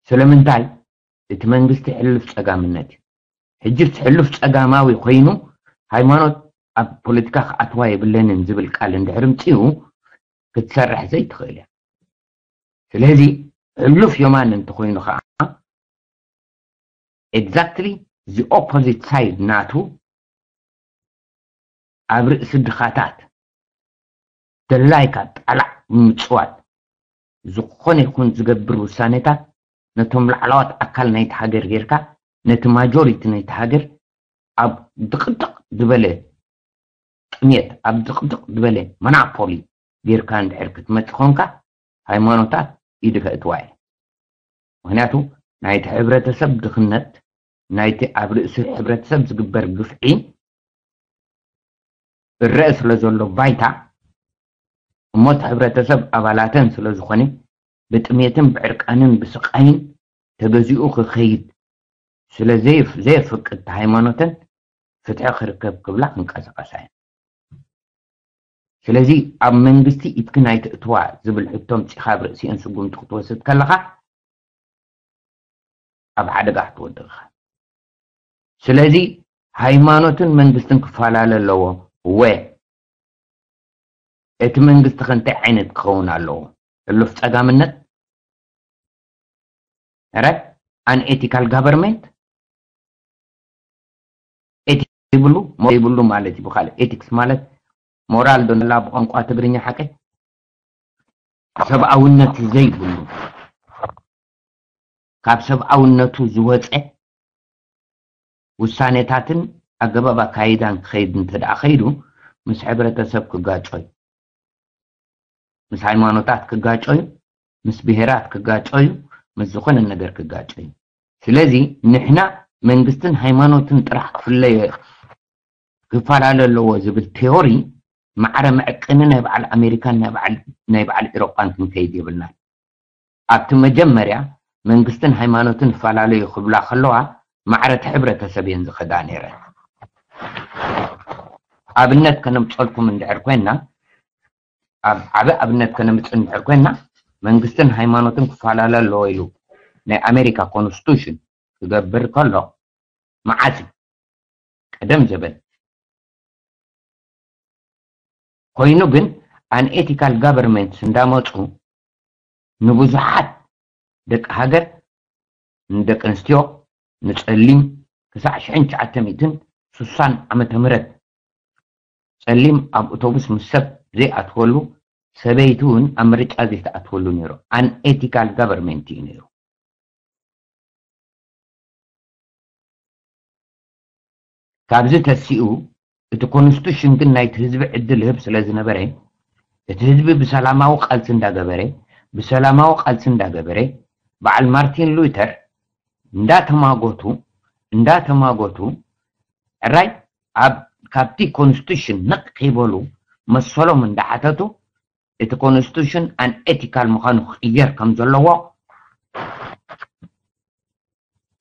ስለምንታይ? እቲ መንግስቲ ሕሉፍ ጸጋምነት እዩ። ሕጂ ሕሉፍ ጸጋማዊ ኮይኑ ሃይማኖት ኣብ ፖለቲካ ክኣትዋ የብለንን ዝብል ቃል እንድሕር ምጽኡ ክትሰርሕ ዘይትኽእል እያ። ስለዚ ሕሉፍ የማን እንተኾይኑ ከዓ exactly the opposite side ናቱ ኣብ ርእሲ ድኻታት ደላይካ ጣላዕ ብምጽዋት ዝኾነ ይኹን ዝገብር ውሳኔታት ነቶም ላዕለዋት ኣካል ናይቲ ሃገር ጌርካ ነቲ ማጆሪቲ ናይቲ ሃገር ኣብ ድቕድቕ ዝበለ ጥሜት ኣብ ድቕድቕ ዝበለ መናፖሊ ጌርካ እንድሕር ክትመጽእ ኮንካ ሃይማኖታት ኢዱ ከእትዋ እየ። ምክንያቱ ናይቲ ሕብረተሰብ ድኽነት ናይቲ ኣብ ርእሲ ሕብረተሰብ ዝግበር ግፍዒ እረአ ስለ ዘሎ ባይታ እሞ እቲ ሕብረተሰብ ኣባላተን ስለ ዝኾነ ብጥሜትን ብዕርቃንን ብስቃይን ተገዚኡ ክኸይድ ስለ ዘየፍ- ዘየፍቅድ፣ ሃይማኖተን ፍትሒ ክርከብ ክብላ ክንቀሳቀሳ እየን። ስለዚ ኣብ መንግስቲ ኢድክን ኣይትእትዋ ዝብል ሕቶ ኣምጺኻ ኣብ ርእሲአን ስጉምቲ ክትወስድ ከለኻ ኣብ ሓደጋ ክትወድቕ ኢኻ። ስለዚ ሃይማኖትን መንግስትን ክፈላለ ኣለዎ። ወ እቲ መንግስቲ ከ እንታይ ዓይነት ክኸውን ኣለዎ? ሕሉፍ ጸጋምነት? ረ ኣን ኤቲካል ጋቨርንመንት? ኤቲክስ ይብሉ ሞ ይብሉ ማለት እዩ። ብኻልእ ኤቲክስ ማለት ሞራል ዶ ንላ ብቋንቋ ትግርኛ ሓቀ? ሰብኣውነት ዘይብሉ፣ ካብ ሰብኣውነቱ ዝወፀ ውሳኔታትን ኣገባብ ኣካይዳን ክኸይድ እንተ ደኣ ኸይዱ፣ ምስ ሕብረተሰብ ክጋጮ እዩ። ምስ ሃይማኖታት ክጋጮ እዩ። ምስ ብሄራት ክጋጮ እዩ። ምስ ዝኾነ ነገር ክጋጮ እዩ። ስለዚ ንሕና መንግስትን ሃይማኖትን ጥራሕ ክፍለዮ ክፈላለ ኣለዎ ዝብል ቴዎሪ ማዕረ መዕቀኒ ናይ በዓል ኣሜሪካን ናይ በዓል ናይ በዓል ኤሮጳን ክንከይድ የብልናን። ኣብቲ መጀመርያ መንግስትን ሃይማኖትን ይፈላለዩ ክብላ ከለዋ ማዕረ እቲ ሕብረተሰብ እየን ዝኸዳ ነይረን። ኣብነት ከነምፀልኩም እንድሕር ኮይና ኣብ ዓቢ ኣብነት ከነምፅእ እንድሕር ኮይና መንግስትን ሃይማኖትን ክፈላለ ኣለዎ ኢሉ ናይ ኣሜሪካ ኮንስቲቱሽን ክገብር ከሎ መዓት እዩ ቀደም ዘበን ኮይኑ ግን ኣን ኤቲካል ጋቨርንመንት እንዳመፁ ንብዙሓት ደቂ ሃገር ንደቂ ኣንስትዮ ንፀሊም ክሳዕ ሽሕን ትሽዓተ ሚእትን ስሳን ዓመተ ምህረት ጸሊም ኣብ ኣውቶቡስ ምስ ሰብ ዘይኣትወሉ ሰበይቲ እውን ኣብ ምርጫ ዘይተኣትወሉ ነይሩ ኣን ኤቲካል ጋቨርንመንት እዩ ነይሩ። ካብዚ ተሲኡ እቲ ኮንስቲቱሽን ግን ናይቲ ህዝቢ ዕድል ህብ ስለ ዝነበረ እቲ ህዝቢ ብሰላማዊ ቃልሲ እንዳገበረ ብሰላማዊ ቃልሲ እንዳገበረ በዓል ማርቲን ሉተር እንዳተማጎቱ እንዳተማጎቱ ዕራይ ኣብ ካብቲ ኮንስቲቱሽን ነቕ ከይበሉ መሰሎም እንዳሓተቱ እቲ ኮንስቲቱሽን ኣን ኤቲካል ምዃኑ ክቕየር ከም ዘለዎ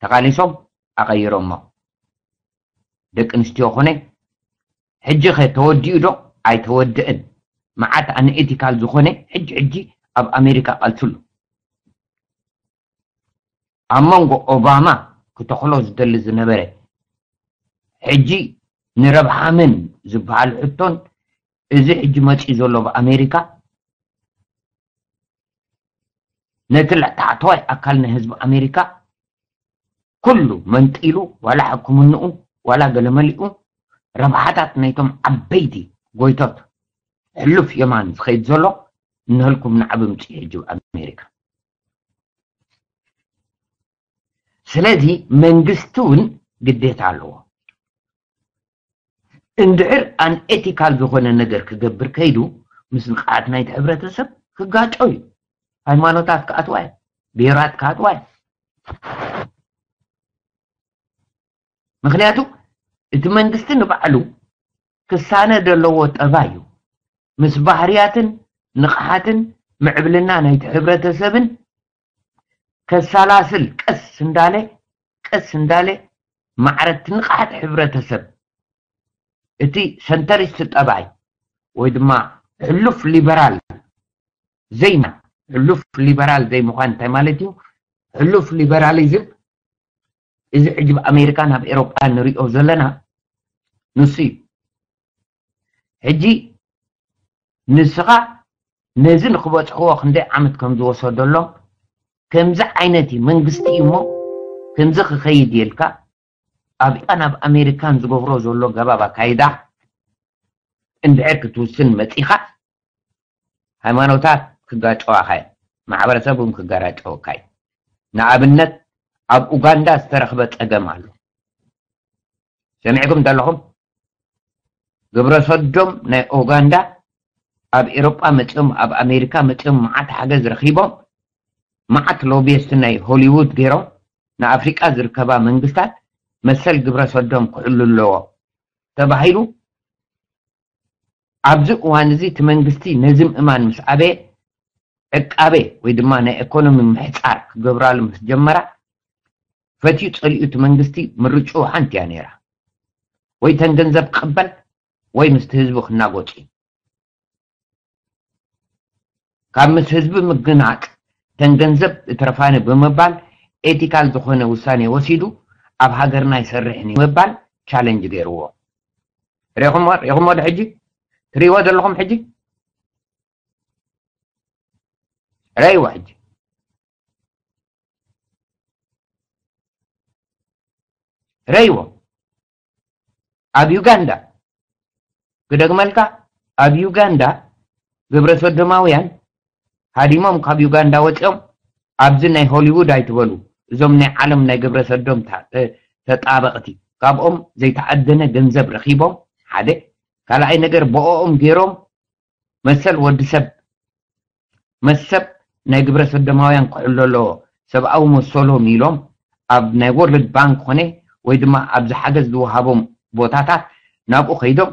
ተቓሊሶም ኣቐይሮሞ። ደቂ ኣንስትዮ ኮነ ሕጂ ኸ ተወዲኡ ዶ ኣይተወድእን? መዓት ኣን ኤቲካል ዝኾነ ሕጂ ሕጂ ኣብ ኣሜሪካ ቃልስሉ ኣብ መንጎ ኦባማ ክተኽሎ ዝደሊ ዝነበረ ሕጂ ንረብሓ መን ዝበሃል ሕቶን እዚ ሕጂ መፂኡ ዘሎ ብኣሜሪካ ነቲ ታሕተዋይ ኣካል ናይ ህዝቢ ኣሜሪካ ኩሉ መንጢሉ ዋላ ሕክምንኡ ዋላ ገለመሊኡ ረብሓታት ናይቶም ዓበይቲ ጎይቶት ሕሉፍ የማን ዝኸይድ ዘሎ እንህልኩም ንዓብ ምፅኡ ሕጂ ኣሜሪካ ስለዚ መንግስቲ እውን ግዴታ ኣለዎ እንድሕር ኣን ኤቲካል ዝኾነ ነገር ክገብር ከይዱ ምስ ንቕሓት ናይቲ ሕብረተሰብ ክጋጮ እዩ ሃይማኖታት ክኣትዋ እዩ ብሄራት ክኣትዋ እዩ ምክንያቱ እቲ መንግስቲ ንባዕሉ ክሳነ ዘለዎ ጠባይ እዩ ምስ ባህርያትን ንቕሓትን ምዕብልና ናይቲ ሕብረተሰብን ከሰላስል ቀስ እንዳለ ቀስ እንዳለ ማዕረ እቲ ንቕሓት ሕብረተሰብ እቲ ሰንተሪስት ጠባይ ወይ ድማ ሕሉፍ ሊበራል ዘይና ሕሉፍ ሊበራል ዘይምዃን እንታይ ማለት እዩ? ሕሉፍ ሊበራሊዝም እዚ ሕጂ ኣብ ኣሜሪካ ናብ ኤሮጳ ንሪኦ ዘለና ንሱ እዩ። ሕጂ ንስኻ ነዚ ንክበፅሕዎ ክንደይ ዓመት ከም ዝወሰደሎም ከምዚ ዓይነት እዩ መንግስቲ እዩ እሞ ከምዚ ክኸይድ የልካ ኣብ ኢራን ኣብ ኣሜሪካን ዝገብሮ ዘሎ ገባብ ኣካይዳ እንድሕር ክትውስን መፂኻ ሃይማኖታት ክጋጨዋኻ እየን ማሕበረሰብ እውን ክጋራጨወካ እዩ ንኣብነት ኣብ ኡጋንዳ ዝተረኽበ ፀገም ኣሎ ሰሚዕኩም ዘለኹም ግብረ ሰዶም ናይ ኡጋንዳ ኣብ ኤሮጳ መፅኦም ኣብ ኣሜሪካ መፅኦም መዓት ሓገዝ ረኺቦም መዓት ሎቢየስት ናይ ሆሊውድ ገይሮም ንኣፍሪቃ ዝርከባ መንግስታት መሰል ግብረ ሰዶም ክሕሉ ኣለዎ ተባሂሉ ኣብዚ እዋን እዚ እቲ መንግስቲ ነዚ ምእማን ምስ ኣበየ ዕቃቤ ወይ ድማ ናይ ኢኮኖሚ ምሕጻር ክገብራሉ ምስ ጀመራ፣ ፈትዩ ጸሊኡ እቲ መንግስቲ ምርጭኡ ሓንቲ እያ ነይራ። ወይ ተን ገንዘብ ክቕበል፣ ወይ ምስቲ ህዝቢ ክናጎጽ እዩ። ካብ ምስ ህዝቢ ምግናጽ፣ ተን ገንዘብ እትረፋኒ ብምባል ኤቲካል ዝኾነ ውሳኔ ወሲዱ ኣብ ሃገርና ይሰርሕን እዩ ምባል ቻለንጅ ገይርዎ። ሪኹሞ፣ ሪኹሞ ዶ ሕጂ? ትሪእዎ ዘለኹም ሕጂ? ረይዎ ሕጂ። ረይዎ። ኣብ ዩጋንዳ፣ ክደግመልካ፣ ኣብ ዩጋንዳ ግብረ ሰዶማውያን ሃዲሞም ካብ ዩጋንዳ ወፂኦም፣ ኣብዚ ናይ ሆሊውድ ኣይትበሉ፣ እዞም ናይ ዓለም ናይ ግብረ ሰዶም ታ-፣ ተ-፣ ተጣበቕቲ፣ ካብኦም ዘይተዓደነ ገንዘብ ረኺቦም፣ ሓደ፣ ካልኣይ ነገር ብኦኦም ገይሮም መሰል ወዲ ሰብ፣ መሰብ ናይ ግብረ ሰዶማውያን ክሕሎ ኣለዎ፣ ሰብኣዊ መሰሎም ኢሎም ኣብ ናይ ወርልድ ባንክ ኮነ ወይ ድማ ኣብዚ ሓገዝ ዝወሃቦም ቦታታት ናብኡ ከይዶም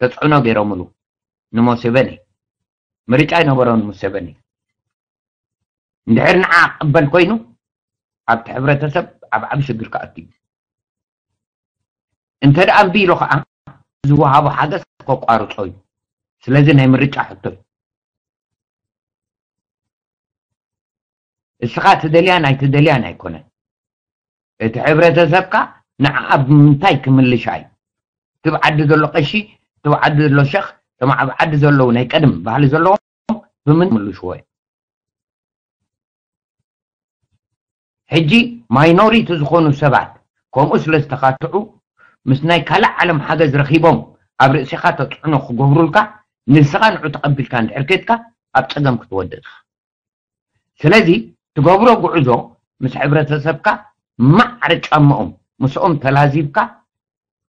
ተጽዕኖ ገይሮምሉ ንሙሴቨኒ። ምርጫ ኣይነበሮን ሙሴቨኒ። እንድሕር ንዓ ክቕበል ኮይኑ ኣብቲ ሕብረተሰብ ኣብ ዓቢ ሽግር ክኣቱ እዩ። እንተ ደኣ እምቢ ኢሉ ኸዓ ዝወሃቦ ሓገዝ ከቋርጾ እዩ። ስለዚ ናይ ምርጫ ሕቶ እዩ። እስኻ ትደልያን ኣይትደልያን ኣይኮነን። እቲ ሕብረተሰብካ ንዓ ኣብ ምንታይ ክምልሻ እዩ? ትብ ዓዲ ዘሎ ቀሺ፣ ትብ ዓዲ ዘሎ ሸኽ፣ ተም ኣብ ዓዲ ዘለዉ ናይ ቀደም ባህሊ ዘለዎም ብምን ምልሽዎ እዮም? ሕጂ ማይኖሪቲ ዝኾኑ ሰባት ከምኡ ስለ ዝተኻትዑ ምስ ናይ ካልእ ዓለም ሓገዝ ረኺቦም ኣብ ርእሲኻ ተጽዕኖ ክገብሩልካ ንስኻ ንዑ ተቐቢልካ እንድሕር ከድካ ኣብ ጸገም ክትወድቕ ኢኻ። ስለዚ ትገብሮ ጉዕዞ ምስ ሕብረተሰብካ ማዕረ ጫማኦም ምስኦም ተላዚብካ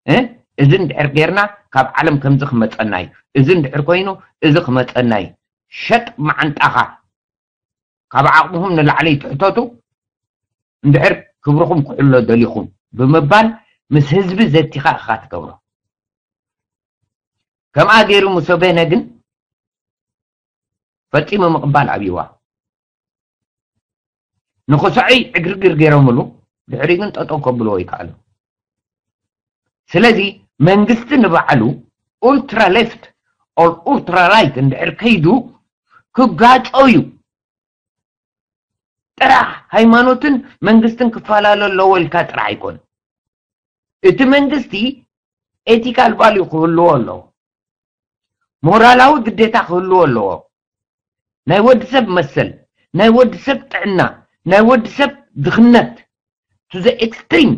እ፣ እዚ እንድሕር ጌርና ካብ ዓለም ከምዚ ክመጸና እዩ፣ እዚ እንድሕር ኮይኑ እዚ ክመጸና እዩ። ሸጥ መዓንጣኻ ካብ ዓቕምኹም ንላዕሊ ትሕተቱ እንድሕር ክብርኹም ክሕሎ ደሊኹም ብምባል ምስ ህዝቢ ዘቲኻ ኢኻ ትገብሮ። ከምኣ ገይሩ ሙሰቬነ ግን ፈጺሙ ምቕባል ኣብይዋ። ንኽስዐይ ዕግርግር ገይሮምሉ ድሕሪ ግን ጠጠው ከብልዎ ይከኣሉ። ስለዚ መንግስቲ ንባዕሉ ኡልትራ ሌፍት ኦር ኡልትራ ራይት እንድሕር ከይዱ ክጋጨው እዩ። ጥራሕ ሃይማኖትን መንግስትን ክፈላለ ኣለዎ ኢልካ ጥራሕ ኣይኮን። እቲ መንግስቲ ኤቲካል ቫልዩ ክህልዎ ኣለዎ። ሞራላዊ ግዴታ ክህልዎ ኣለዎ። ናይ ወዲ ሰብ መሰል፣ ናይ ወዲ ሰብ ጥዕና፣ ናይ ወዲ ሰብ ድኽነት to the extreme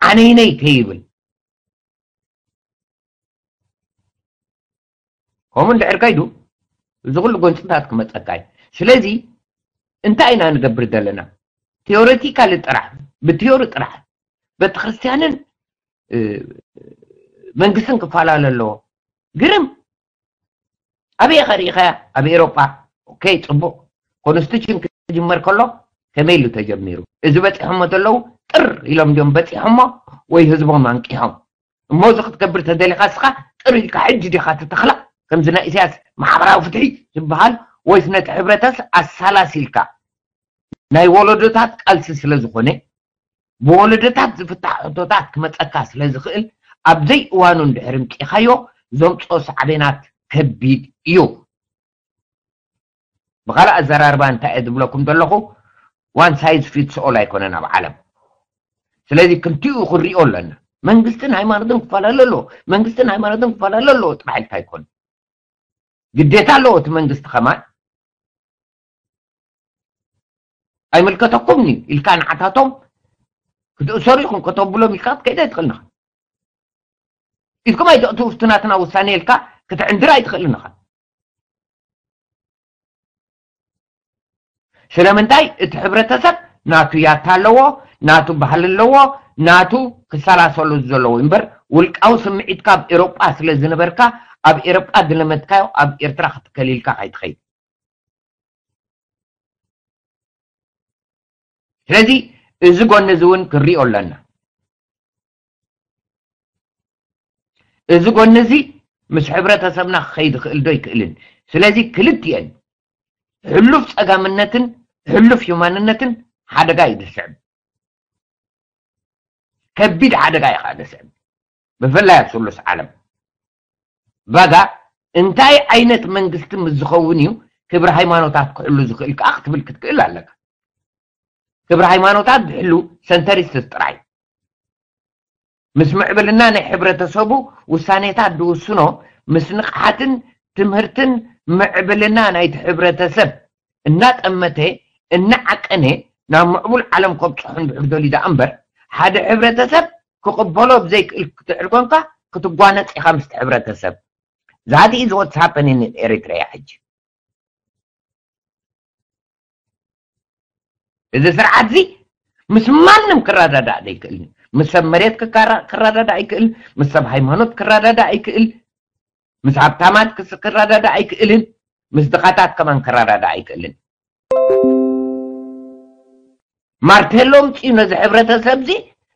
ዓነይነይ ከይብል። ከምኡ እንድሕር ከይዱ እዚ ኩሉ ጎንፅታት ክመፀካ እዩ። ስለዚ እንታይ ኢና ንገብር ዘለና? ቴዎሬቲካሊ ጥራሕ፣ ብቴዎሪ ጥራሕ ቤተክርስትያንን መንግስትን ክፈላለ ኣለዎ። ግርም ኣበይ ኸ ርኢኸያ? ኣብ ኤሮጳ። ኦኬ፣ ጽቡቕ። ኮንስቲቱሽን ክጅመር ከሎ ከመይ ኢሉ ተጀሚሩ? እዚ በጺሖሞ ዘለዉ ጥር ኢሎም ድዮም በጺሖሞ ወይ ህዝቦም ኣንቂሖም? እሞ እዚ ክትገብር ተደሊኻ እስኻ ጥር ኢልካ ሕጂ ዲኻ ትተኽላ? ከምዚ ናይ ኢሳያስ ማሕበራዊ ፍትሒ ዝበሃል ወይስ ነቲ ሕብረተስ ኣሳላሲልካ ናይ ወለዶታት ቃልሲ ስለ ዝኾነ ብወለዶታት ዝፍታሕ ሕቶታት ክመጸካ ስለ ዝኽእል ኣብ ዘይእዋኑ እንድሕር ምጺኻዮ ዘምጽኦ ሳዕቤናት ከቢድ እዩ። ብኻልእ ኣዘራርባ እንታይ እየ ዝብለኩም ዘለኹ? ዋን ሳይዝ ፊትስ ኦል ኣይኮነን ኣብ ዓለም። ስለዚ ክልቲኡ ክንሪኦ ኣለና። መንግስትን ሃይማኖትን ክፈላለ ኣለዎ፣ መንግስትን ሃይማኖትን ክፈላለ ኣለዎ ጥራሕ ኢልካ ኣይኮነ። ግዴታ ኣለዎ እቲ መንግስቲ ከማን። ኣይምልከተኩም እዩ ኢልካ ንዓታቶም ክትእሰሩ ኢኹም ከተብሎም ኢልካ ክትከይድ ኣይትኽእልን ኢኻ። ኢድኩም ኣይተእትው፣ እቲ ናትና ውሳኔ ኢልካ ክትዕንድር ኣይትኽእልን ኢኻ። ስለምንታይ? እቲ ሕብረተሰብ ናቱ ያታ ኣለዎ፣ ናቱ ባህሊ ኣለዎ፣ ናቱ ክሰላሰሉ ዘለዎ እምበር ውልቃዊ ስምዒትካ ኣብ ኤሮጳ ስለ ዝነበርካ ኣብ ኤሮጳ ዝለመድካዮ ኣብ ኤርትራ ክትከል ኢልካ ካይትኸይድ። ስለዚ እዚ ጎኒ እዚ እውን ክንሪኦ ኣለና። እዚ ጎኒ እዚ ምስ ሕብረተሰብና ክኸይድ ይኽእል ዶ ይክእልን? ስለዚ ክልቲኤን ሕሉፍ ጸጋምነትን ሕሉፍ ዩማንነትን ሓደጋ እዩ ዝስዕብ። ከቢድ ሓደጋ እዩ ከዓ ዘስዕብ፣ ብፍላይ ኣብ ስሉስ ዓለም። ባጋ እንታይ ዓይነት መንግስቲ ምስ ዝኸውን እዩ ክብሪ ሃይማኖታት ክሕሉ ዝኽእል ከዓ ክትብል ክትክእል ኣለካ። ክብሪ ሃይማኖታት ዝሕሉ ሰንተሪስትስ ጥራይ፣ ምስ ምዕብልና ናይ ሕብረተሰቡ ውሳኔታት ዝውስኖ፣ ምስ ንቕሓትን ትምህርትን ምዕብልና ናይቲ ሕብረተሰብ እናጠመተ እናዓቀነ ናብ ምዕቡል ዓለም ከብፅሖ እንድሕር ደልዩ ደኣ እምበር፣ ሓደ ሕብረተሰብ ክቕበሎ ብዘይክእል ክትዕል ኮንካ ክትጓነፅ ኢኻ ምስቲ ሕብረተሰብ። That is what's happening in Eritrea ሕጂ። እዚ ስርዓት እዚ ምስ ማንም ክረዳዳእ ዘይክእል፣ ምስ ሰብ መሬት ክካራ- ክረዳዳእ ኣይክእል፣ ምስ ሰብ ሃይማኖት ክረዳዳእ ኣይክእል፣ ምስ ሃብታማት ክስ- ክረዳዳእ ኣይክእልን፣ ምስ ድኻታት ከማን ክረዳዳእ ኣይክእልን። ማርቴሎ ምፅኡ ነዚ ሕብረተሰብ እዚ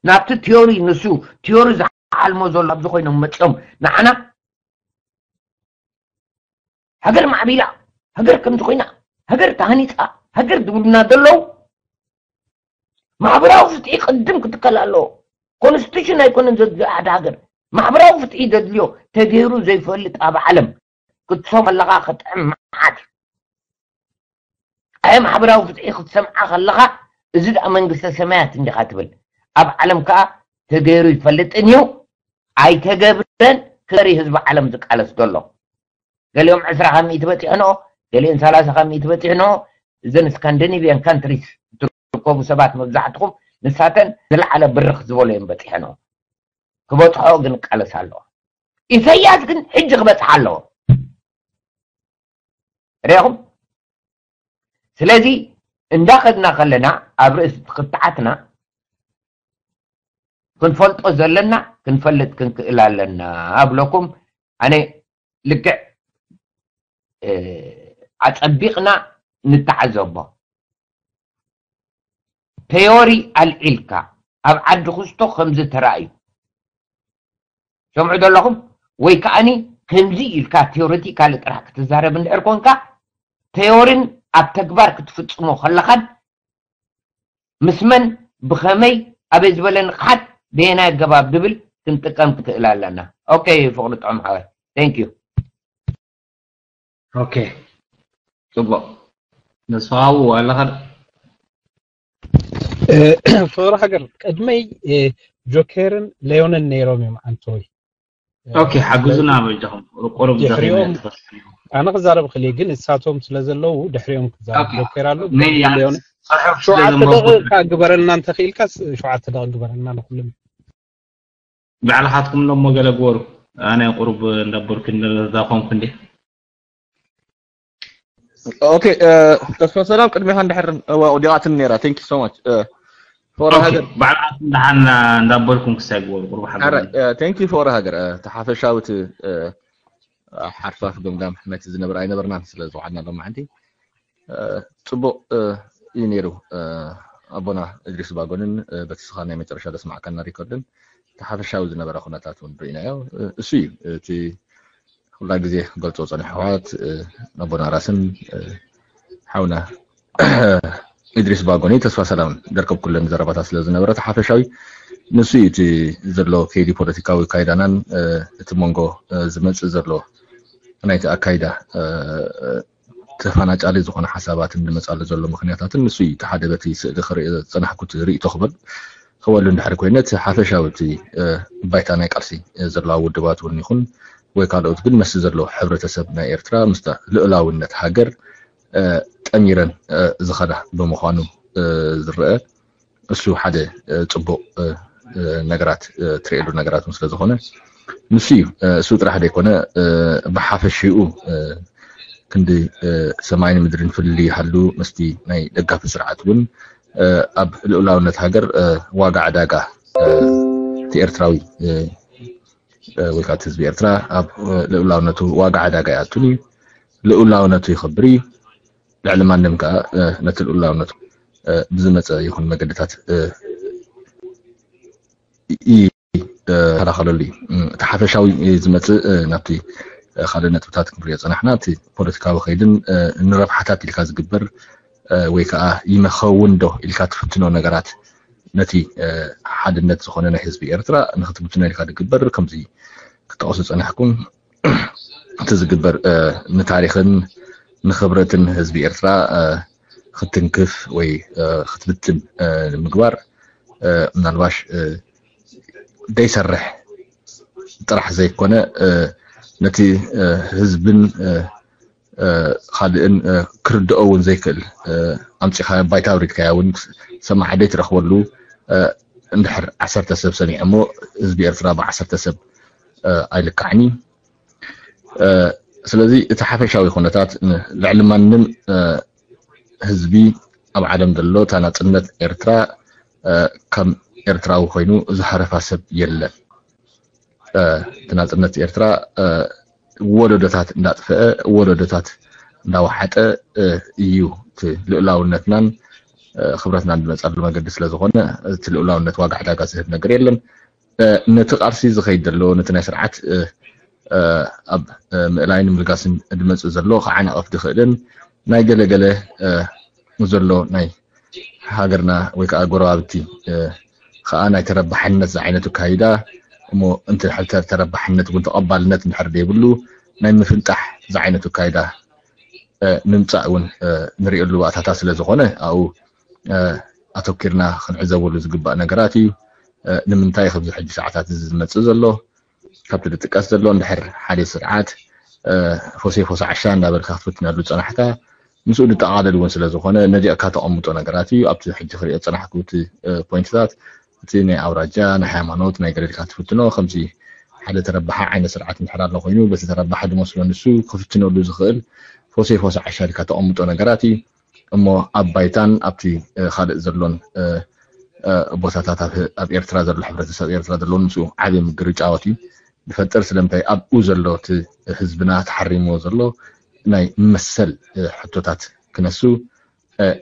ናብቲ ቲዮሪ፣ ንሱ ቲዮሪ ዝዓልሞ ዘሎ ኣብዚ ኮይኖም መፂኦም ንዓና ሃገር ማዕቢላ፣ ሃገር ከምዚ ኮይና፣ ሃገር ተሃኒፃ፣ ሃገር ዝብሉና ዘለዉ፣ ማሕበራዊ ፍትሒ ቅድም ክትከል ኣለዎ። ኮንስቲቱሽን ኣይኮነን ዘድልዮ ሓደ ሃገር፣ ማሕበራዊ ፍትሒ ዘድልዮ። ተገይሩ ዘይፈልጥ ኣብ ዓለም ክትሰም ከለኻ ክጥዕም መዓት እዩ። ኣየ ማሕበራዊ ፍትሒ ክትሰምዓ ከለኻ፣ እዚ ደኣ መንግስተ ሰማያት እንዲኻ ትብል። ኣብ ዓለም ከኣ ተገይሩ ይፈልጥን እዩ፣ ኣይተገብረን። ክበሪ ህዝቢ ዓለም ዝቃለስ ዘሎ፣ ገሊኦም ዕስራ ካብ ሚእቲ በፂሕንኦ፣ ገሊኦም ሰላሳ ካብ ሚእቲ በፂሕንኦ። እዘን ስካንዲኔቪያን ካንትሪስ ትርከቡ ሰባት መብዛሕትኹም ንሳተን ዝለዓለ ብርኽ ዝበሎ እዮም በፂሐንኦ። ክበፅሖ ግን ቃለስ ኣለዎ። ኢሳያስ ግን ሕጂ ክበፅሕ ኣለዎ። ሪኢኹም? ስለዚ እንዳኸድና ከለና ኣብ ርእሲ ክትዓትና ክንፈልጦ ዘለና ክንፈልጥ ክንክእል ኣለና ኣብለኩም። ኣነ ልክዕ ኣጸቢቕና ንተዓዘቦ። ቴዮሪ ኣልዒልካ ኣብ ዓዲ ክስቶ ከምዚ ተራእዩ ሰምዑ ዘለኹም ወይ ከዓኒ ከምዚ ኢልካ ቴዎሪቲካሊ ጥራሕ ክትዛረብ እንድሕር ኮንካ ቴዎሪን ኣብ ተግባር ክትፍጽሞ ከለኻን ምስ መን ብኸመይ ኣበይ ዝበለ ንቕሓት በየናይ ኣገባብ ድብል ክንጥቀም ክትእል ኣለና። ኦኬ ፍቕሪ ጥዑም ሓወይ። Thank you። ኦኬ ጽቡቕ። ንስኻ ኣብኡ ኣለኻ ዶ? ፍቕሪ ሃገር ቅድመይ ጆኬርን ሌዮንን ነይሮም እዮም ዓንተወይ። ኦኬ ሓግዙና በጃኹም። ቁሩብ ድሕሪኦም ዛኺና ተፈስሑ። ኣነ ክዛረብ ክእል ግን እሳቶም ስለ ዘለዉ ድሕሪኦም ክዛረብ ኦኬ። ጆኬር ኣሎ ነይ ሌዮን ጸርሑ ስለ ሸውዓተ ዘንበብኩ ደቂቃ ግበረልና እንተኽኢልካ ሸውዓተ ደቂቃ ግበረልና ንኩሎም። ባዕልኻትኩም እሞ ገለ ግበሩ። ኣነ ቁሩብ እንዳበርኩ እንዳዛኾምኩ እንዴ። ኦኬ ተስፋ ሰላም ቅድሚኻ እንድሕር ወዲቓትን ነይራ። Thank you so much። ፎራ ኦኬ ሃገር ባዕልኻትኩም ደሓን እንዳበልኩም ክሳይ ግበሩ ቁሩብ ሓገዝ። Thank you ፎራ ሃገር ተሓፈሻውት ሓርፋፍ ገምጋም ነቲ ዝነብር ኣይነበርናን ስለ ዝወዓልና ሎማዓንቲ ጽቡቕ እዩ ነይሩ። ኣቦና እድሪስ ባጎንን በቲ ስኻ ናይ መጨረሻ ዘስማዕካና ሪኮርድን ተሓፈሻዊ ዝነበረ ኩነታት እውን ርኢናዮ። እሱ እዩ እቲ ኩላ ግዜ ክገልጾ ጸኒሑ። ኣሕዋት ኣቦና ራስን ሓውና እድሪስ ባጎኒ ተስፋ ሰላምን ዘርከብኩለን ዘረባታት ስለ ዝነበረ ተሓፈሻዊ ንሱ እዩ እቲ ዘሎ ከይዲ ፖለቲካዊ ካይዳናን እቲ መንጎ ዝመጽእ ዘሎ ናይቲ ኣካይዳ ተፈናጫሊ ዝኾነ ሓሳባትን ዝመጻሉ ዘሎ ምኽንያታትን ንሱ እዩ። እቲ ሓደ በቲ ስእሊ ክርኢ ዝጸናሕኩት ርእይቶ ክበል ክበሉ እንድሕር ኮይነ እቲ ሓፈሻዊ እቲ ባይታ ናይ ቃልሲ ዘለዋ ውድባት እውን ይኹን ወይ ካልኦት ግን መስቲ ዘሎ ሕብረተሰብ ናይ ኤርትራ ምስታ ልኡላውነት ሃገር ጠሚረን ዝኸዳ ብምዃኑ ዝረአ እሱ ሓደ ጽቡቕ ነገራት ትርእየሉ ነገራት ስለ ዝኾነ ንሱ እዩ። እሱ ጥራሕ ዘይኮነ ብሓፈሽኡ ክንዲ ሰማይን ምድርን ፍልልይ ይሃሉ ምስቲ ናይ ደጋፊ ስርዓት እውን ኣብ ልኡላውነት ሃገር ዋጋ ዕዳጋ እቲ ኤርትራዊ ወይ ከዓ እቲ ህዝቢ ኤርትራ ኣብ ልኡላውነቱ ዋጋ ዕዳጋ ይኣቱን እዩ። ልኡላውነቱ ይኸብር እዩ። ልዕሊ ማንም ከዓ ነቲ ልኡላውነቱ ብዝመፀ ይኹን መገድታት ይከላኸለሉ እዩ። እቲ ሓፈሻዊ ዝመፅእ ናብቲ ካልእ ነጥብታት ክንሪኦ ጸናሕና። እቲ ፖለቲካዊ ከይድን ንረብሓታት ኢልካ ዝግበር ወይ ከዓ ይመኸውን ዶ ኢልካ ትፍትኖ ነገራት፣ ነቲ ሓድነት ዝኾነ ናይ ህዝቢ ኤርትራ ንክትብትኖ ኢልካ ዝግበር፣ ከምዚ ክጠቕሱ ጸናሕኩም፣ እቲ ዝግበር ንታሪኽን ንክብረትን ህዝቢ ኤርትራ ክትንክፍ ወይ ክትብትን ምግባር፣ ምናልባሽ ዘይሰርሕ ጥራሕ ዘይኮነ፣ ነቲ ህዝብን ካልእን ክርድኦ እውን ዘይክእል፣ ኣምፂኻ ባይታ ኣውሪድካያ እውን ሰማዕ ዘይትረኽበሉ፣ እንድሕር ዓሰርተ ሰብ ሰሚዐ እሞ ህዝቢ ኤርትራ ብዓሰርተ ሰብ ኣይልካዕን እዩ። ስለዚ እቲ ሓፈሻዊ ኩነታት ልዕሊ ማንም ህዝቢ ኣብ ዓለም ዘሎ፣ እታ ናጽነት ኤርትራ ከም ኤርትራዊ ኮይኑ ዝሃረፋ ሰብ የለን። እቲ ናጽነት ኤርትራ ወለዶታት እንዳጥፈአ፣ ወለዶታት እንዳወሓጠ እዩ። እቲ ልኡላውነትናን ክብረትናን ዝመጻሉ መገዲ ስለ ዝኾነ፣ እቲ ልኡላውነት ዋጋ ዕዳጋ ዝህብ ነገር የለን። ነቲ ቃልሲ ዝኸይድ ዘሎ፣ ነቲ ናይ ስርዓት ኣብ ምእላይን ምልጋስን ዝመጽእ ዘሎ ክዓናቕፍ ዝኽእልን ናይ ገለ ገለ ዘሎ ናይ ሃገርና ወይ ከዓ ጎረባብቲ ከዓ ናይ ተረባሕነት ዝዓይነቱ ኣካይዳ፣ እሞ እንተ ተረባሕነት እውን ተቐባልነት እንድሕር ዘይብሉ፣ ናይ ምፍንጣሕ ዝዓይነቱ ኣካይዳ ምምፃእ እውን ንሪእሉ ባእታታት ስለ ዝኾነ፣ ኣብኡ ኣተኪርና ክንዕዘበሉ ዝግባእ ነገራት እዩ። ንምንታይ ኣብዚ ሕጂ ሰዓታት እዚ ዝመፅእ ዘሎ? ካብቲ ዝጥቀስ ዘሎ፣ እንድሕር ሓደ ስርዓት ፎሴ ፎሳ ዓሻ እንዳበልካ ክትፍትነሉ ዝፀናሕካ፣ ምስኡ ዝጠቓለል እውን ስለ ዝኾነ፣ ነዚኣ እካ ተቐምጦ ነገራት እዩ። ኣብቲ ሕጂ ክሪኦ ዝፀናሕኩ እቲ ፖይንትታት፣ እቲ ናይ ኣውራጃ፣ ናይ ሃይማኖት፣ ናይ ገለ ኢልካ ትፍትኖ፣ ከምዚ ሓደ ተረባሓ ዓይነት ስርዓት እንድሕር ኣሎ ኮይኑ፣ በቲ ተረባሓ ዝመስሎ ንሱ ክፍትነሉ ዝኽእል ፎሴ ፎሳ ዓሻ ኢልካ ተቐምጦ ነገራት እዩ። እሞ ኣብ ባይታን ኣብቲ ካልእ ዘሎን ቦታታት ኣብ ኤርትራ ዘሎ፣ ሕብረተሰብ ኤርትራ ዘሎ፣ ምስኡ ዓብዪ ምግርጫወት እዩ ዝፈጥር። ስለምንታይ? ኣብኡ ዘሎ እቲ ህዝብና ተሓሪምዎ ዘሎ ናይ መሰል ሕቶታት ክነሱ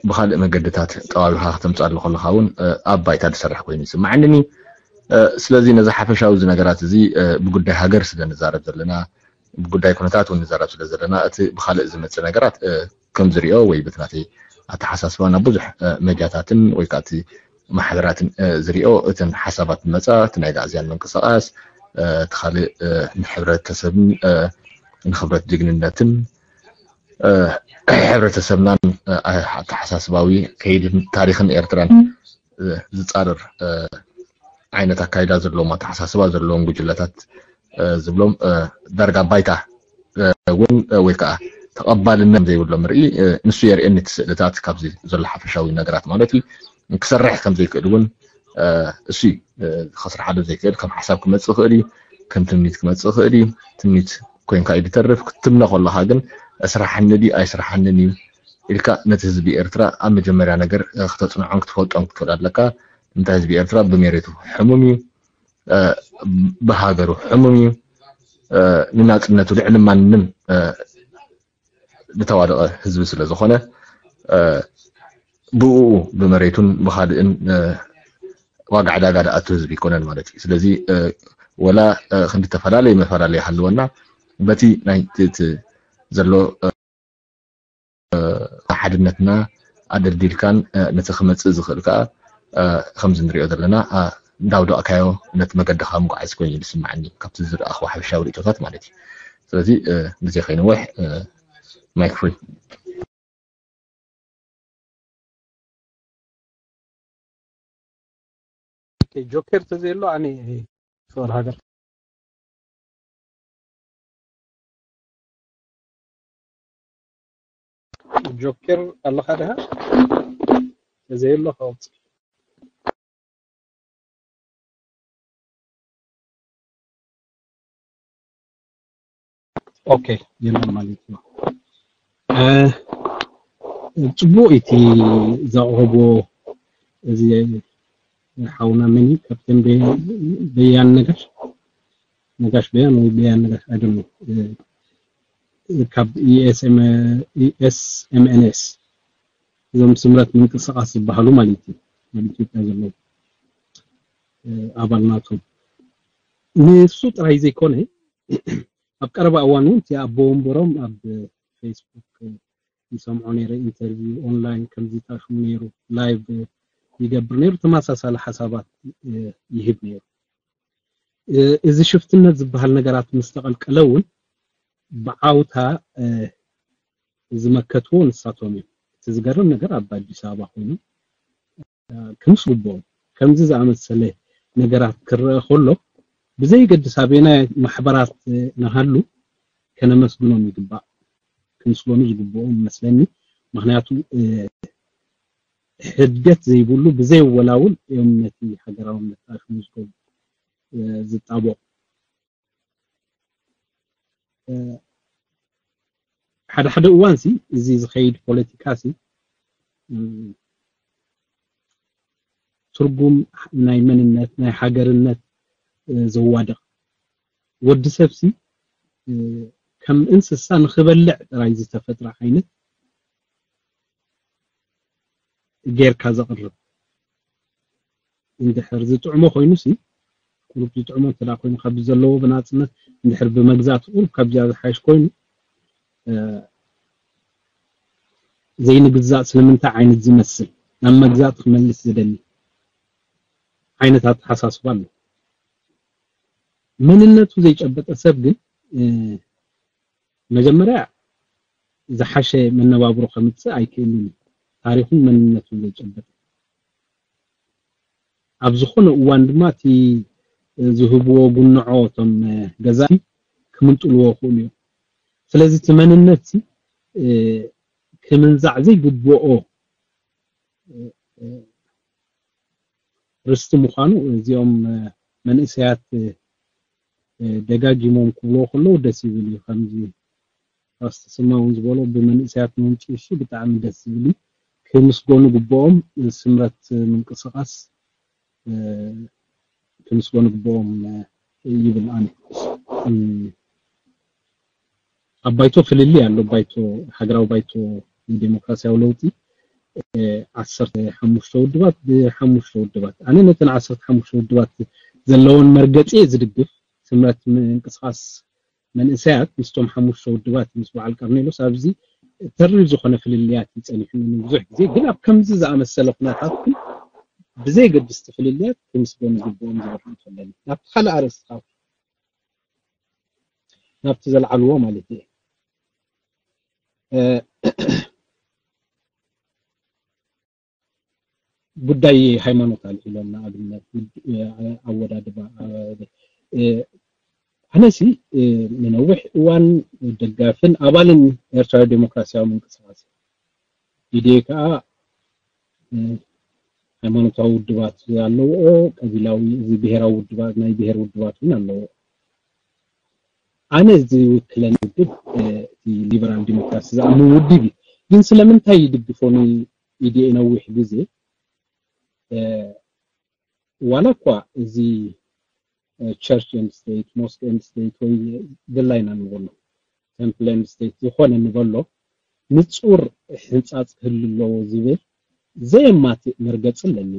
ብኻልእ መገድታት ጠዋቢኻ ከተምፅኣሉ ከለኻ እውን ኣብ ባይታ ዝሰርሕ ኮይኑ ይስማዓኒ። ስለዚ ነዚ ሓፈሻዊ እዚ ነገራት እዚ ብጉዳይ ሃገር ስለ ንዛረብ ዘለና፣ ብጉዳይ ኩነታት እውን ንዛረብ ስለ ዘለና፣ እቲ ብኻልእ ዝመፅእ ነገራት ከም ዝሪኦ ወይ በቲ ናተይ ኣተሓሳስባ ናብ ብዙሕ መጃታትን ወይ ከዓ እቲ ማሕበራትን ዝሪኦ፣ እተን ሓሳባት ዝመፃ፣ እቲ ናይ ጋእዝያን ምንቅስቃስ፣ እቲ ካልእ ንሕብረተሰብን ንክብረት ጅግንነትን ሕብረተሰብናን ኣተሓሳስባዊ ከይድን ታሪኽን ኤርትራን ዝፃረር ዓይነት ኣካይዳ ዘለዎም ኣተሓሳስባ ዘለዎም ጉጅለታት ዝብሎም ዳርጋ ባይታ እውን ወይ ከዓ ተቐባልነት ዘይብሎም ርኢ፣ ንሱ የርእየኒ እቲ ስእልታት ካብዚ ዘሎ ሓፈሻዊ ነገራት ማለት እዩ። ክሰርሕ ከም ዘይክእል እውን እሱ እዩ። ክስርሓሉ ዘይክእል፣ ከም ሓሳብ ክመፅእ ይኽእል እዩ፣ ከም ትምኒት ክመፅእ ይኽእል እዩ። ትምኒት ኮይንካ እዩ ዝተርፍ። ክትምነ ከለኻ ግን እስራሓኒ ድዩ ኣይስራሓንን እዩ ኢልካ ነቲ ህዝቢ ኤርትራ ኣብ መጀመርያ ነገር ክተፅንዖን ክትፈልጦን ክትኽእል ኣለካ። እንታይ ህዝቢ ኤርትራ ብሜሬቱ ሕሙም እዩ፣ ብሃገሩ ሕሙም እዩ፣ ንናፅነቱ ልዕሊ ማንም ዝተዋደቐ ህዝቢ ስለ ዝኾነ፣ ብኡ ብመሬቱን ብኻልእን ዋጋ ዕዳጋ ዝኣቱ ህዝቢ ኣይኮነን ማለት እዩ። ስለዚ ወላ ክንዲ ተፈላለየ መፈላለየ ይሃልወና፣ በቲ ናይ እቲ ዘሎ ሓድነትና ኣደልዲልካን ነቲ ክመፅእ ዝኽእል ከዓ ከምዚ ንሪኦ ዘለና እንዳውደቕካዮ ነቲ መገድኻ ምጉዓዝ ኮይኑ ዝስማዓኒ፣ ካብቲ ዝረኣኽዎ ሓፈሻዊ ርእቶታት ማለት እዩ። ስለዚ ግዜ ከይንወሕ፣ ማይክ ፍሪ። ጆኬር ተዘየሎ ኣነ ፍቕሪ ሃገር። ጆኬር ኣለኻ ድኻ? ተዘየሎ ከወፅእ። ኦኬ፣ የለን ማለት ነው። ጽቡቕ እቲ ዘቕረቦ እዚ ሓውና መን እዩ? ካፕቴን በያን ነጋሽ፣ ነጋሽ በያን ወይ በያን ነጋሽ፣ I don't know። ካብ ESMNS እዞም ስምረት ምንቅስቃስ ዝበሃሉ ማለት እዩ፣ ኣብ ኢትዮጵያ ዘለዉ ኣባል ናቶም። ንሱ ጥራይ ዘይኮነ ኣብ ቀረባ እዋን እውን እቲ ኣቦ ወንበሮም ኣብ ፌስቡክ ይሰምዖ ነይረ፣ ኢንተርቪው ኦንላይን ከምዚ ጣሽሙ ነይሩ፣ ላይቭ ይገብር ነይሩ፣ ተመሳሳሊ ሓሳባት ይህብ ነይሩ። እዚ ሽፍትነት ዝበሃል ነገራት ምስ ተቐልቀለ እውን ብዓውታ ዝመከትዎ ንሳቶም እዮም። እቲ ዝገርም ነገር ኣብ ኣዲስ ኣበባ ኮይኑ ክምስግቦም ከምዚ ዝኣመሰለ ነገራት ክረአ ከሎ ብዘይገድስ ኣበየናይ ማሕበራት ንሃሉ ከነመስግኖም ይግባእ። ክምስገኑ ዝግብኦም መስለኒ። ምክንያቱ ሕድገት ዘይብሉ ብዘይወላውል እዮም ነቲ ሃገራውነት ኣሽሙ ዝገብሩ ዝጣበቑ። ሓደ ሓደ እዋን ሲ እዚ ዝኸይድ ፖለቲካ ሲ ትርጉም ናይ መንነት ናይ ሃገርነት ዘዋድቕ፣ ወዲ ሰብ ሲ ከም እንስሳ ንኽበልዕ ጥራይ ዝተፈጥረ ዓይነት ጌርካ ዘቕርብ እንድሕር ዝጥዕሞ ኮይኑ ሲ ቁሩብ ዝጥዕሞ እንተ ኮይኑ ካብ ዘለዎ ብናፅነት እንድሕር ብመግዛእቲ ቁሩብ ካብዚኣ ዝሓይሽ ኮይኑ ዘይንግዛእ ስለምንታይ ዓይነት ዝመስል ናብ መግዛእቲ ክመልስ ዝደሊ ዓይነት ኣተሓሳስባ ኣሎ። መንነቱ ዘይጨበጠ ሰብ ግን መጀመርያ ዝሓሸ መነባብሮ ከምፅእ ኣይክእልን እዩ። ታሪኹን መንነቱን ዘይጨበጠ ኣብ ዝኾነ እዋን ድማ እቲ ዝህብዎ ጉንዖ እቶም ገዛእቲ ክምንጥልዎ ክእሉ እዮም። ስለዚ እቲ መንነት ሲ ክምንዛዕ ዘይግብኦ ርስቲ ምዃኑ እዚኦም መንእሰያት ደጋጊሞም ክብልዎ ከለዉ ደስ ይብል እዩ። ከምዚ ራስ ተሰማ እውን ዝበሎ ብመንእሰያት ምምፅኡ እሱ ብጣዕሚ ደስ ዝብል እዩ። ክምስገኑ ግብኦም። ስምረት ምንቅስቃስ ክምስገኑ ግብኦም ይብል ኣነ። ኣብ ባይቶ ፍልልይ ኣሎ። ባይቶ ሃገራዊ ባይቶ ንዴሞክራሲያዊ ለውጢ ዓሰርተ ሓሙሽተ ውድባት ብሓሙሽተ ውድባት ኣነ ነተን ዓሰርተ ሓሙሽተ ውድባት ዘለውን መርገፂ ዝድግፍ ስምረት ምንቅስቃስ መንእሰያት ምስቶም ሓሙሽተ ውድባት ምስ በዓል ቀርኔሎስ ኣብዚ ተሪር ዝኾነ ፍልልያት ይፀኒሑ ብዙሕ ግዜ ግን ኣብ ከምዚ ዝኣመሰለ ኩነታት ግን ብዘይ ገድስቲ ፍልልያት ክምስገኑ ዝግብኦም ዝብል ሓንቲ ኣለኒ። ናብቲ ካልእ ኣርእስቲ ናብቲ ዘልዓልዎ ማለት እየ። ጉዳይ ሃይማኖት ኣልዒሎም ንኣብነት ኣወዳድባ ኣነሲ ንነዊሕ እዋን ደጋፍን ኣባልን ኤርትራዊ ዴሞክራሲያዊ ምንቅስቃስ ኢዴ ከዓ ሃይማኖታዊ ውድባት ኣለዎ፣ ቀቢላዊ እዚ ብሄራዊ ውድባት ናይ ብሄር ውድባት እውን ኣለዎ። ኣነ ዝውክለኒ ውድብ እቲ ሊበራል ዲሞክራሲ ዝኣምን ውድብ እዩ። ግን ስለምንታይ ይድግፎ ኢዴ ነዊሕ ግዜ ዋላ እኳ እዚ ቸርች ኤንድ ስቴት ሞስክ ኤንድ ስቴት ወይ ድላይና ንበሎ ቴምፕል ኤንድ ስቴት ዝኾነ ንበሎ ንፁር ሕንፃፅ ክህሉ ኣለዎ ዝብል ዘየማትእ መርገፂ ኣለኒ።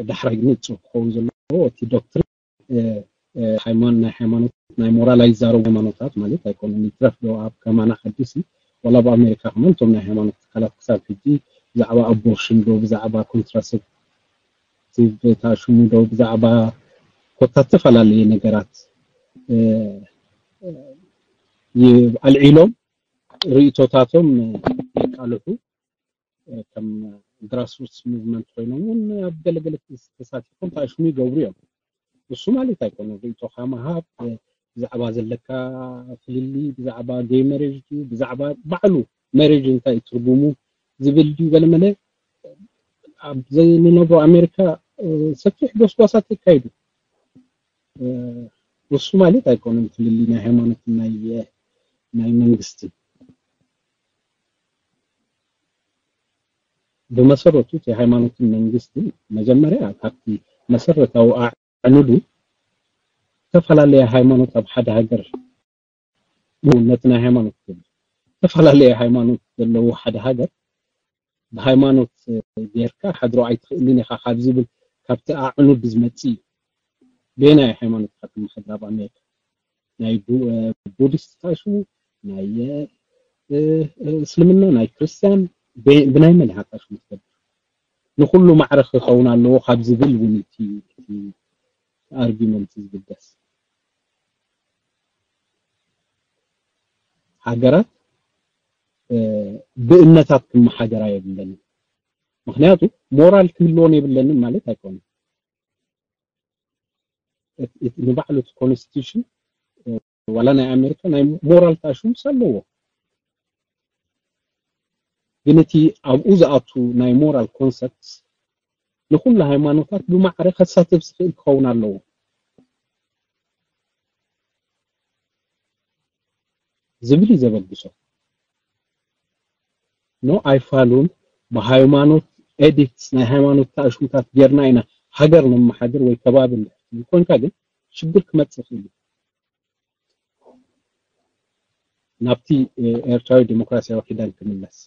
ዳሕራይ ግን ንፁር ክኸውን ዘለዎ እቲ ዶክትሪን ናይ ሃይማኖት ናይ ሞራል ኣይዛረቡ ሃይማኖታት ማለት ኣይኮነን። ይትረፍ ዶ ኣብ ከማና ሓዲሲ ዋላ ኣብ ኣሜሪካ ከማን እቶም ናይ ሃይማኖት ትካላት ክሳብ ሕጂ ብዛዕባ ኣቦርሽን ዶ ብዛዕባ ኮንትራሰፕቲቭ ታሽሙ ዶ ብዛዕባ ኮታ ዝተፈላለየ ነገራት ኣልዒሎም ርእቶታቶም የቃልሑ ከም ግራስሩትስ ሙቭመንት ኮይኖም እውን ኣብ ገለገለ ተሳቲፎም ታሽሙ ይገብሩ እዮም። እሱ ማለት ኣይኮነ ርእቶኻ ምሃብ ብዛዕባ ዘለካ ፍልሊ ብዛዕባ ጌይ መሬጅ ብዛዕባ ባዕሉ መሬጅ እንታይ ትርጉሙ ዝብል ድዩ ገለመለ ኣብ ዘይንነብሮ ኣሜሪካ ሰፊሕ ጎስጓሳት ይካይዱ። እሱ ማለት ኣይኮነን ፍልሊ ናይ ሃይማኖት ናይ መንግስቲ ብመሰረቱ እቲ ሃይማኖትን መንግስትን መጀመርያ ካብቲ መሰረታዊ ኣዕኑዱ ዝተፈላለየ ሃይማኖት ኣብ ሓደ ሃገር ነቲ ናይ ሃይማኖት ዝተፈላለየ ሃይማኖት ዘለዎ ሓደ ሃገር ብሃይማኖት ጌርካ ሓድሮ ኣይትኽእልን ኢኻ ካብ ዝብል ካብቲ ኣዕኑድ ዝመፅእ እዩ። በየናይ ሃይማኖት ኢኻ ትመሓደር ኣብ ኣሜሪካ? ናይ ቡ- እ፣ ቡዲስት ኢኻ ሽሙ፣ ናይ እ፣ እ፣ እስልምና፣ ናይ ክርስቲያን፣ በ- ብናይ መን ኢኻ ሽሙ ትገብር? ንኹሉ ማዕረ ክኸውን ኣለዎ ካብ ዝብል እውን እቲ እቲ ኣርጊመንት ዝብገስ። ሃገራት እ፣ ብእምነታት ክመሓደራ የብለንን። ምክንያቱ ሞራል ክህልዎን የብለንን ማለት ኣይኮነን። እቲ- እቲ ንባዕሉ እቲ ኮንስቲቱሽን ዋላ ናይ ኣሜሪካ ናይ ሞራል ታሹምስ ኣለዎ። ግን እቲ ኣብኡ ዝኣቱ ናይ ሞራል ኮንሰፕት ንኩሉ ሃይማኖታት ብማዕረ ከሳትፍ ዝኽእል ክኸውን ኣለዎ ዝብል እዩ ዘበግሶ። ኖ ኣይፋሉን። ብሃይማኖት ኤዲክትስ ናይ ሃይማኖት ታእሽሙታት ጌርና ኢና ሃገር ነመሓድር ወይ ከባቢ ንሕክም። ኮንካ ግን ሽግር ክመጽእ ይኽእል እዩ። ናብቲ እ፣ ኤርትራዊ ዲሞክራሲያዊ ኪዳን ክምለስ።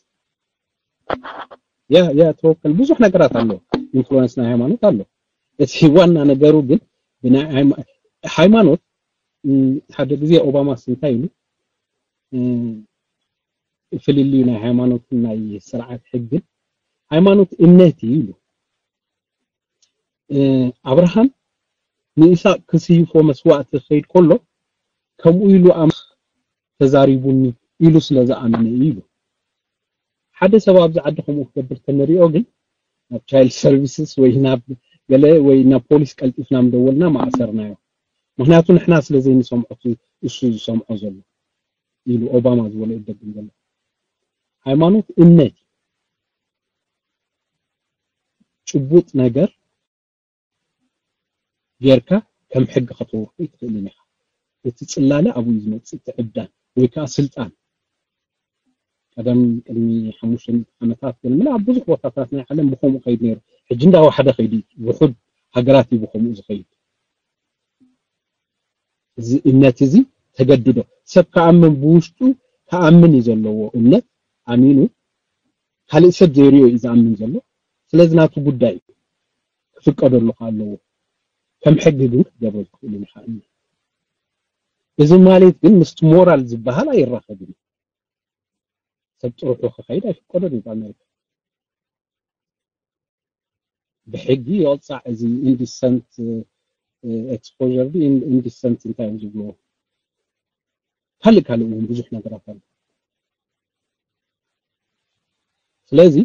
ያ ያ ተወከል ብዙሕ ነገራት ኣሎ። ኢንፍሉወንስ ናይ ሃይማኖት ኣሎ። እቲ ዋና ነገሩ ግን ብናይ ሃይማ- ሃይማኖት እ፣ ሓደ ግዜ ኦባማስ እንታይ ኢሉ እ፣ ፍልልዩ ናይ ሃይማኖትን ናይ ስርዓት ሕግን ሃይማኖት እምነት እዩ ኢሉ። እ፣ ኣብርሃም ንኢሳቅ ክስይፎ መስዋእቲ ክኸይድ ከሎ ከምኡ ኢሉ ኣምላኽ ተዛሪቡኒ ኢሉ ስለ ዝኣመነ እዩ ኢሉ። ሓደ ሰብ ኣብዚ ዓዲ ከምኡ ክገብር ተንሪኦ ግን ናብ ቻይልድ ሰርቪስስ ወይ ናብ ገለ ወይ ናብ ፖሊስ ቀልጢፍና ምደወልና ማእሰርናዮ። ምክንያቱ ንሕና ስለ ዘይንሰምዖ እቲ እሱ ዝሰምዖ ዘሎ ኢሉ ኦባማ ዝበሎ ይደግም ዘሎ። ሃይማኖት እምነት እዩ። ጭቡጥ ነገር ጌርካ ከም ሕጊ ከተውርዶ ኣይትኽእልን ኢኻ። እቲ ጽላለ ኣብኡ እዩ ዝመጽእ፣ እቲ ዕብዳን ወይ ከዓ ስልጣን። ቀደም ቅድሚ ሓሙሽተ ሚእቲ ዓመታት ግን ምና ኣብ ብዙሕ ቦታታት ናይ ዓለም ብኸምኡ ከይድ ነይሩ። ሕጂ እንዳወሓደ ከይዱ እዩ። ውሑድ ሃገራት እዩ ብኸምኡ ዝኸይድ። እዚ እምነት እዚ ተገድዶ ሰብ ክኣምን ብውሽጡ ክኣምን እዩ ዘለዎ። እምነት ኣሚኑ ካልእ ሰብ ዘይሪኦ እዩ ዝኣምን ዘሎ። ስለዚ ናቱ ጉዳይ እዩ። ክፍቀደሉ ከ ኣለዎ። ከም ሕጊ ግን ክትገብሮ ትኽእልን ኢኻ እምነት። እዚ ማለት ግን ምስቲ ሞራል ዝበሃል ኣይራኸብን እዩ። ሰብ ጥርሑ ክኸይድ ኣይፍቀዶን እዩ ብኣሜሪካ። ብሕጊ ይቕፃዕ። እዚ ኢንዲሰንት ኤክስፖር ድዩ ኢንዲሰንት እንታይ እዮም ዝብልዎ? ካልእ ካልእ እውን ብዙሕ ነገራት ኣሎ። ስለዚ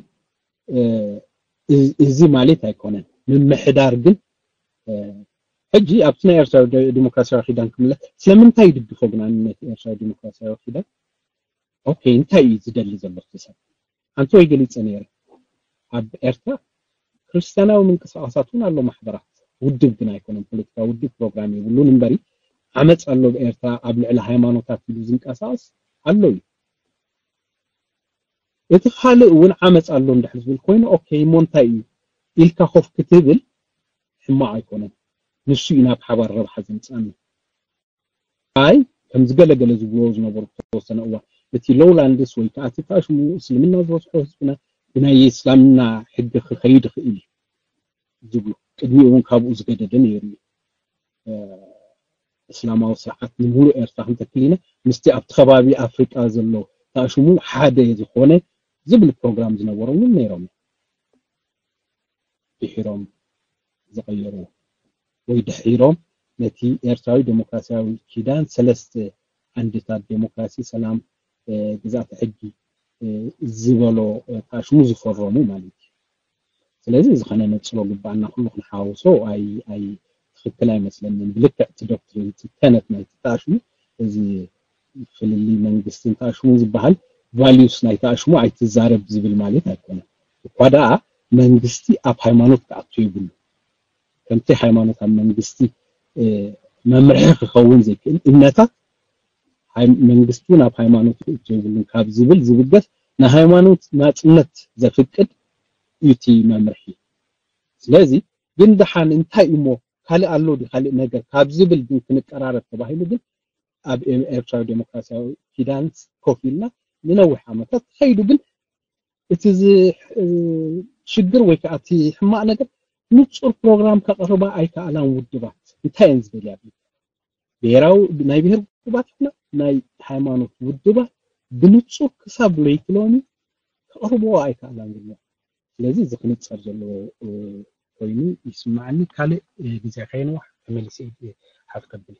እ፣ እዚ እዚ ማለት ኣይኮነን። ምምሕዳር ግን እ፣ ሕጂ ኣብቲ ናይ ኤርትራዊ ደ- ዲሞክራሲያዊ ኪዳን ክምለስ ስለምንታይ ይድግፎ ግን ኣንነት ኤርትራዊ ዲሞክራሲያዊ ኪዳን? ኦኬ እንታይ እዩ ዝደሊ ዘሎ እቲ ሰብ? ኣንተ ወይ ገሊጸ ነይረ ኣብ ኤርትራ ክርስትያናዊ ምንቅስቃሳት እውን ኣሎ ማሕበራት። ውድብ ግን ኣይኮነን፣ ፖለቲካ ውድብ ፕሮግራም የብሉን እምበሪ ዓመፅ ኣሎ ብኤርትራ ኣብ ልዕሊ ሃይማኖታት ኢሉ ዝንቀሳቀስ ኣሎ እዩ። እቲ ካልእ እውን ዓመፅ ኣሎ እንድሕር ዝብል ኮይኑ ኦኬ እሞ እንታይ እዩ ኢልካ ኮፍ ክትብል ሕማቕ ኣይኮነን። ንሱ እዩ ናብ ሓባር ረብሓ ዘምፅኣና። ኣይ ከምዚ ገለገለ ዝብልዎ ዝነበሩ ዝተወሰነ እዋን እቲ ሎውላንድስ ወይ ከዓ እቲ ታሽሙ እስልምና ዝበዝሖ ህዝብና ብናይ እስላምና ሕጊ ክኸይድ ይኽእል እዩ ዝብሉ ቅድሚኡ እውን ካብኡ ዝገደደ ነይሩ እዩ። እስላማዊ ስርዓት ንሙሉእ ኤርትራ ክንተክል ኢና ምስቲ ኣብቲ ከባቢ ኣፍሪቃ ዘሎ ታሽሙ ሓደ ዝኾነ ዝብል ፕሮግራም ዝነበሮም እውን ነይሮም እዮም። ድሒሮም ዝቐየሩ ወይ ድሒሮም ነቲ ኤርትራዊ ዴሞክራሲያዊ ኪዳን ሰለስተ ዓንድታት ዴሞክራሲ፣ ሰላም፣ ግዝኣተ ሕጊ ዝበሎ ታሽሙ ዝፈረሙ ማለት እዩ። ስለዚ እዚ ከነነጽሮ ግባኣና ኩሉ ክንሓውሶ ኣይ ኣይ ትኽክል ኣይመስለንን። ብልክዕ እቲ ዶክትሪን እቲ ተነት ናይቲ ታሽሙ እዚ ፍልልይ መንግስትን ታሽሙን ዝበሃል ቫልዩስ ናይ ታሽሙ ኣይትዛረብ ዝብል ማለት ኣይኮነን። እኳ ደኣ መንግስቲ ኣብ ሃይማኖት ክኣቱ የብሉ። ከምቲ ሃይማኖት ኣብ መንግስቲ መምርሒ ክኸውን ዘይክእል እምነታት መንግስቲ ናብ ሃይማኖት ክእቱ የብሉን ካብ ዝብል ዝብገስ ንሃይማኖት ናፅነት ዘፍቅድ እዩ እቲ መምርሒ። ስለዚ ግን ደሓን እንታይ እሞ ካልእ ኣሎ ድዩ ካልእ ነገር ካብ ዝብል ግን ክንቀራረብ ተባሂሉ ግን ኣብ ኤርትራዊ ዴሞክራሲያዊ ኪዳን ኮፍ ኢልና ንነዊሕ ዓመታት ተኸይዱ ግን እቲ ሽግር ወይ ከዓ እቲ ሕማቕ ነገር ንፁር ፕሮግራም ከቕርባ ኣይከኣላን ውድባት። እንታይ እየን ዝደልያ? ብሄራዊ ናይ ብሄር ውድባት ይኹና ናይ ሃይማኖት ውድባት ብንጹር ክሳብ ለይቲ ሎሚ ከቕርብዎ ኣይከኣላን። ስለዚ እዚ ክንጸር ዘለዎ ኮይኑ ይስማዓኒ። ካልእ ግዜ ከየንዋሕ ተመሊሰ ሓፍ ከብል።